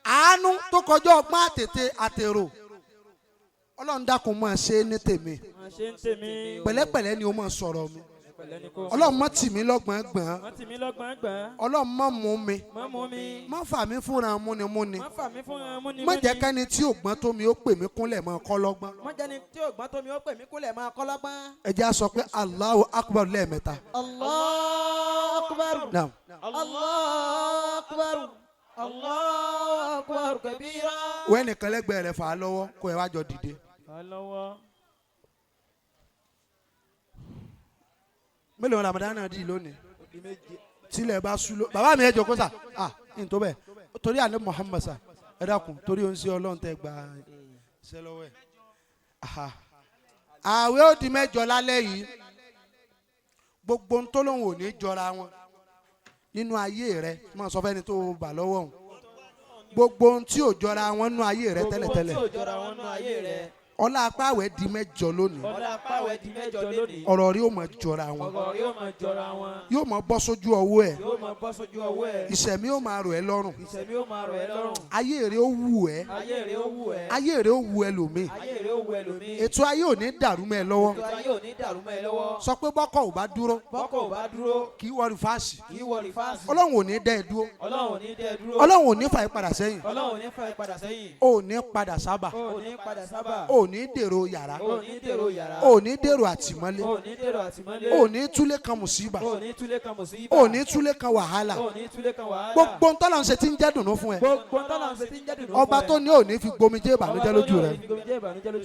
àánú tó kọjá ọgbọ́n àtètè àtèrò, Ọlọ́run dákun máa ṣe é ní tèmi. Má ṣe ń tèmi. Pẹ̀lẹ́pẹ̀lẹ́ ni o máa sọ̀rọ̀ mi. Pẹ̀lẹ́ ni kò. Ọlọ́run má tì mí lọ́gbọ̀n gbọ̀n. Má tì mí lọ́gbọ̀n gbọ̀n. Ọlọ́run má mú mi. Má mú mi. Má fà mí fúnra múnimúni. Má fà mí fún múni. Má jẹ́ kẹ́ni tí ò gbọ́n tó mi ó pè mí kúnlẹ̀ mọ́ kọ́ lọ́gbọ́n. Má jẹ́ni tí ò gbọ́n tó mi ó pè mí kúnlẹ̀ máa kọ́ lọ́gbọ́n. Ẹ jẹ́ á sọ pé Allahu Akbar lẹ́ẹ̀mẹ́ta. Allahu Akbar. Naam. Allahu Akbar. Allahu Akbar kabira. Wẹ́n nìkan lẹ́gbẹ̀ẹ́ rẹ̀, fà á lọ́wọ́ kó ẹ wá jọ dìde. Fà á lọ́wọ́. Mélòó Ramadan náà di lónìí? Tilẹ̀ bá sú ló bàbá mi, ẹ jókòó sà. Ah, n tó bẹ́ẹ̀ torí àná Muhammad sà, ẹ dákun, torí òun sí Ọlọ́run tẹ gba Ṣe lọ́wọ́ ẹ̀. Aha. Ààwẹ̀ ó di 8 lálẹ́ yìí. Gbogbo ń tó lóun ò ní jọra wọn nínú ayé rẹ, máa sọ fẹ́ni tó bà lọ́wọ́ òun. Gbogbo ohun tí ò jọra wọn nínú ayé rẹ tẹ́lẹ̀tẹ́lẹ̀. Gbogbo tí ò jọra wọn nínú ayé rẹ. Ọlá apá àwẹ̀ di 8 lónìí. Ọlá apá àwẹ̀ di 8 lónìí. Ọ̀rọ̀ rí ó máa jọra wọn. Ọ̀rọ̀ rí ó máa jọra wọn. Yóò máa bọ́ sójú ọwọ́ ẹ̀. Yóò máa bọ́ sójú ọwọ́ ẹ̀. Ìṣẹ̀mí ó máa rọ̀ ẹ́ lọ́rùn. Ìṣẹ̀mí ó máa rọ̀ ẹ́ lọ́rùn. Ayé rẹ ó wù ẹ́. Ayé rẹ ó wù ẹ́. Ayé rẹ ó wù ẹlòmíì. Ayé rẹ ó wù ẹlòmíì. Ètò ayé ò ní dàrú mọ́ ẹ lọ́wọ́. Ètò ayé ò ní dàrú mọ́ ẹ lọ́wọ́. Sọ pé bọ́kọ̀ ò bá dúró. Bọ́kọ̀ ò bá dúró. Kì í wọ rìfáàsì. Kì í wọ rìfáàsì. Ọlọ́run ò ní dẹ́ ẹ dúró. Ọlọ́run ò ní dẹ́ ẹ dúró. Ọlọ́run ò ní fà ẹ́ padà sẹ́yìn. Ọlọ́run ò ní fà ẹ́ padà sẹ́yìn. Ò ní padà sábà. Ò ní padà sábà. Ò ní dèrò yàrá. Ò ní dèrò yàrá. Ò ní dèrò àtìmọ́lé. Ò ní dèrò àtìmọ́lé. Ò ní túlé kan mùsíbà. Ò ní túlé kan mùsíbà. Ò ní túlé kan wàhálà. Ò ní túlé kan wàhálà. Gbogbo ntọ́lá ń ṣe tí ń jẹ́ dùnú fún ẹ. Gbogbo ntọ́lá ń ṣe tí ń jẹ́ dùnú fún ẹ. Ọba tó ní ò ní fi gbomijé ìbànújẹ́ lójú rẹ.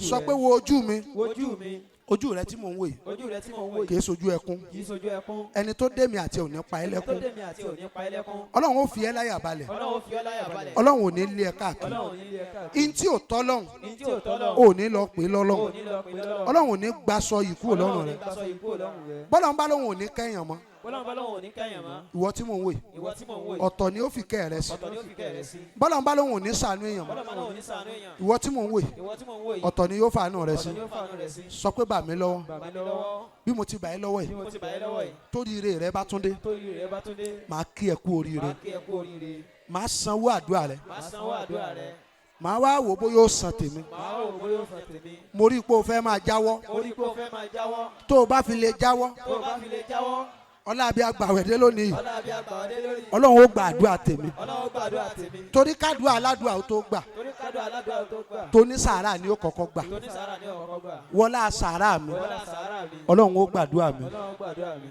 Sọ pé wo ojú mi. Wojú mi. Ojú rẹ tí mò ń wò yìí. Ojú rẹ tí mò ń wò yìí. Kì í sojú ẹkún. Kì í sojú ẹkún. Ẹni tó dé mi àti ò ní pa ẹ́ Ẹni tó lẹ́kún. dé mi àti ò ní pa ẹ́ lẹ́kún. Ọlọ́run ó fi ẹ́ láyà balẹ̀. Ọlọ́run ó fi ẹ́ láyà balẹ̀. Ọlọ́run ò ní lé ẹ káàkiri. Ọlọ́run ò ní lé ẹ káàkiri. Ntí ò tọ́ lọ́hùn. Ntí ò tọ́ lọ́hùn. Ò ní lọ pè lọ́lọ́hùn. Ò ní lọ pè lọ́lọ́hùn. Ọlọ́run ò ní gbaṣọ yìí kúrò lọ́rùn Ọlọ́run ò ní rẹ. gbaṣọ yìí kúrò lọ́rùn rẹ. Bọ́lá ń bá lóhùn ò ní kẹ́yàn mọ́. Bọ́lá ń bá lóhùn ò ní kẹ́yàn mọ́. Ìwọ tí mò ń wò yìí. Ìwọ tí mò ń wò yìí. Ọ̀tọ̀ ni ó fi kẹ́ rẹ sí. Ọ̀tọ̀ ni ó fi kẹ́ rẹ sí. Bọ́lá ń bá lóhùn ò ní ṣàánú èèyàn mọ́. Bọ́lá ń bá lóhùn ò ní ṣàánú èèyàn. Ìwọ tí mò ń wò yìí. Ìwọ tí mò ń wò yìí. Ọ̀tọ̀ ni yóò fàánú rẹ sí. Ọ̀tọ̀ ni ó fàánú rẹ sí. Sọ pé bà mí lọ́wọ́. Bà mí lọ́wọ́. Bí mo ti bà ẹ́ lọ́wọ́ Bí yìí. mo ti bà ẹ́ lọ́wọ́ yìí. Torí ire rẹ bá tún dé. Torí ire rẹ bá tún dé. Màá kí ẹ kú oríire. Màá kí ẹ kú oríire. Màá sanwó àdúrà rẹ. Màá sanwó àdúrà rẹ. Màá wá wò bóyá ó san tèmi. Màá wò bóyá ó san tèmi. Mo rí i pé o fẹ́ máa jáwọ́. Mo rí i pé o fẹ́ máa jáwọ́. Tó o bá fi lè jáwọ́. Tó o bá fi lè jáwọ́. Ọlá bí agbàwẹ̀dé lónìí. Ọlá bí agbàwẹ̀dé lónìí. Ọlọ́run ó gba àdúrà tèmi. Ọlọ́run ó gba àdúrà tèmi. Torí kádùá aládùá ó tó gbà. Torí kádùá aládùá ó tó gbà. Tóní sàárà ni ó kọ́kọ́ gbà. Tóní sàárà ni ó kọ́kọ́ gbà. Wọlá sàárà mi. Wọlá sàárà mi. Ọlọ́run ó gbàdúrà mi. Ọlọ́run ó gbàdúrà mi.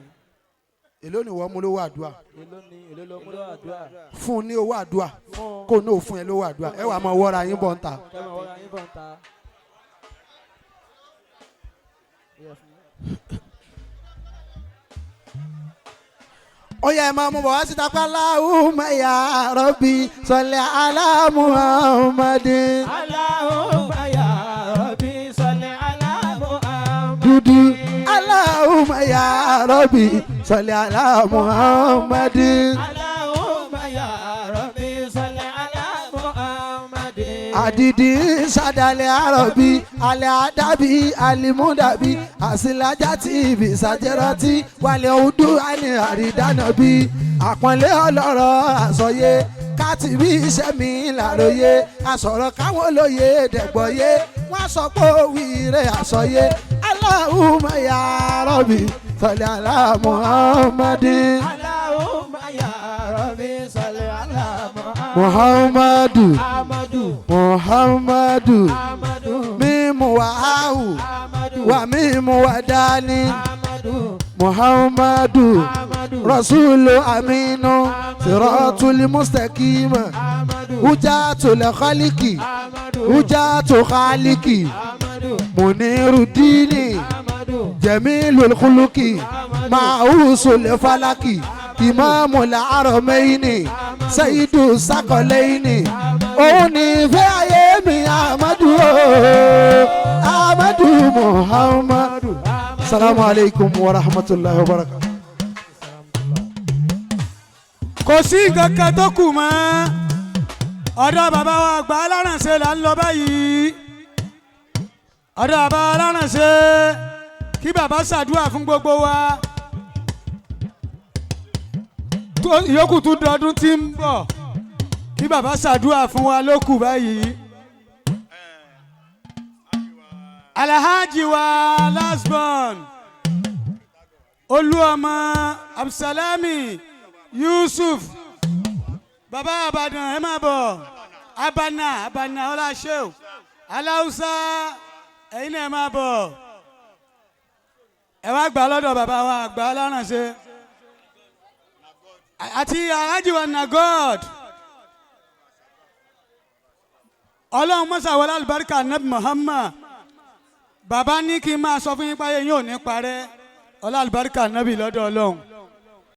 Èló ni wọ́n mú lówó àdúrà? Èló ni èló ló mú lówó àdúrà? Fún un ní owó àdúrà. Fún Kó ní òfun ẹ lówó àdúrà. Ẹ wàá máa wọ́ra yín bọ̀ ń ta. Kẹ́ máa wọ́ra yín bọ̀ ń ta. Ó yẹ máa mú bọ̀ wá síta pa Allahumma ya Rabbi salli ala Muhammadin. Allahumma ya Rabbi salli ala Muhammadin. Dúdú. Allahumma ya Rabbi salli ala Muhammadin. Allahumma ya Rabbi salli ala Muhammadin. Adidi sadalẹ̀ arọ̀bí alẹ́ adabi alimudabi asilajati ibisajẹrọti wàlẹ̀ ọdún àní àrídànàbí àpọ̀nlé ọlọ́rọ̀ àsọyé kátìbí iṣẹ́ mi làròyé àsọ̀rọ̀ káwọn olóye dẹ̀gbọ́yé wọ́n sọ pé òwìrè àsọyé Allahumma ya Rabbi salli ala Muhammadin. Allahumma ya Rabbi salli ala Muhammadu. Amadu. Muhammadu. Amadu. Mímu wa áwù. Amadu. Wa mímu wa dání. Amadu. Muhammadu. Amadu. Rasulu aminu. Siratul mustaqima. Amadu. Hujatul khaliki. Amadu. Hujatul khaliki. Amadu. Munirudini. Amadu. Jamilul khuluki. Ma'usul falaki. Imamul aramaini. Sayyidu sakolaini. Òun ni ìfẹ́ ayé mi Amadu o, Amadu Muhammadu. Salamu alaikum wa rahmatulahi wa barakatuh. Kò sí nǹkan kan tó kù mọ́. Ọ̀dọ̀ bàbá wa àgbà alárànṣe là ń lọ báyìí. Ọ̀dọ̀ bàbá alárànṣe kí bàbá ṣàdúrà fún gbogbo wa. Ìyókù tún dọdún tí ń bọ̀. Kí bàbá ṣàdúrà fún wa ló kù báyìí. Alhaji wa last born Olúọmọ Abdulsalami Yusuf bàbá Àbàdàn ẹ máa bọ̀ Abana Abana ọláṣẹ́ò Aláùsá ẹ̀yin náà ẹ máa bọ̀ ẹ wá gbà lọ́dọ̀ bàbá wa àgbà alárànṣe àti Alhaji wa na God Ọlọ́run mọ́sàwọlá àlùbáríkà nabi Muhammad bàbá ní kí n máa sọ fún yín páyé yín ò ní parẹ́ ọlá àlùbáríkà nábì lọ́dọ̀ Ọlọ́run.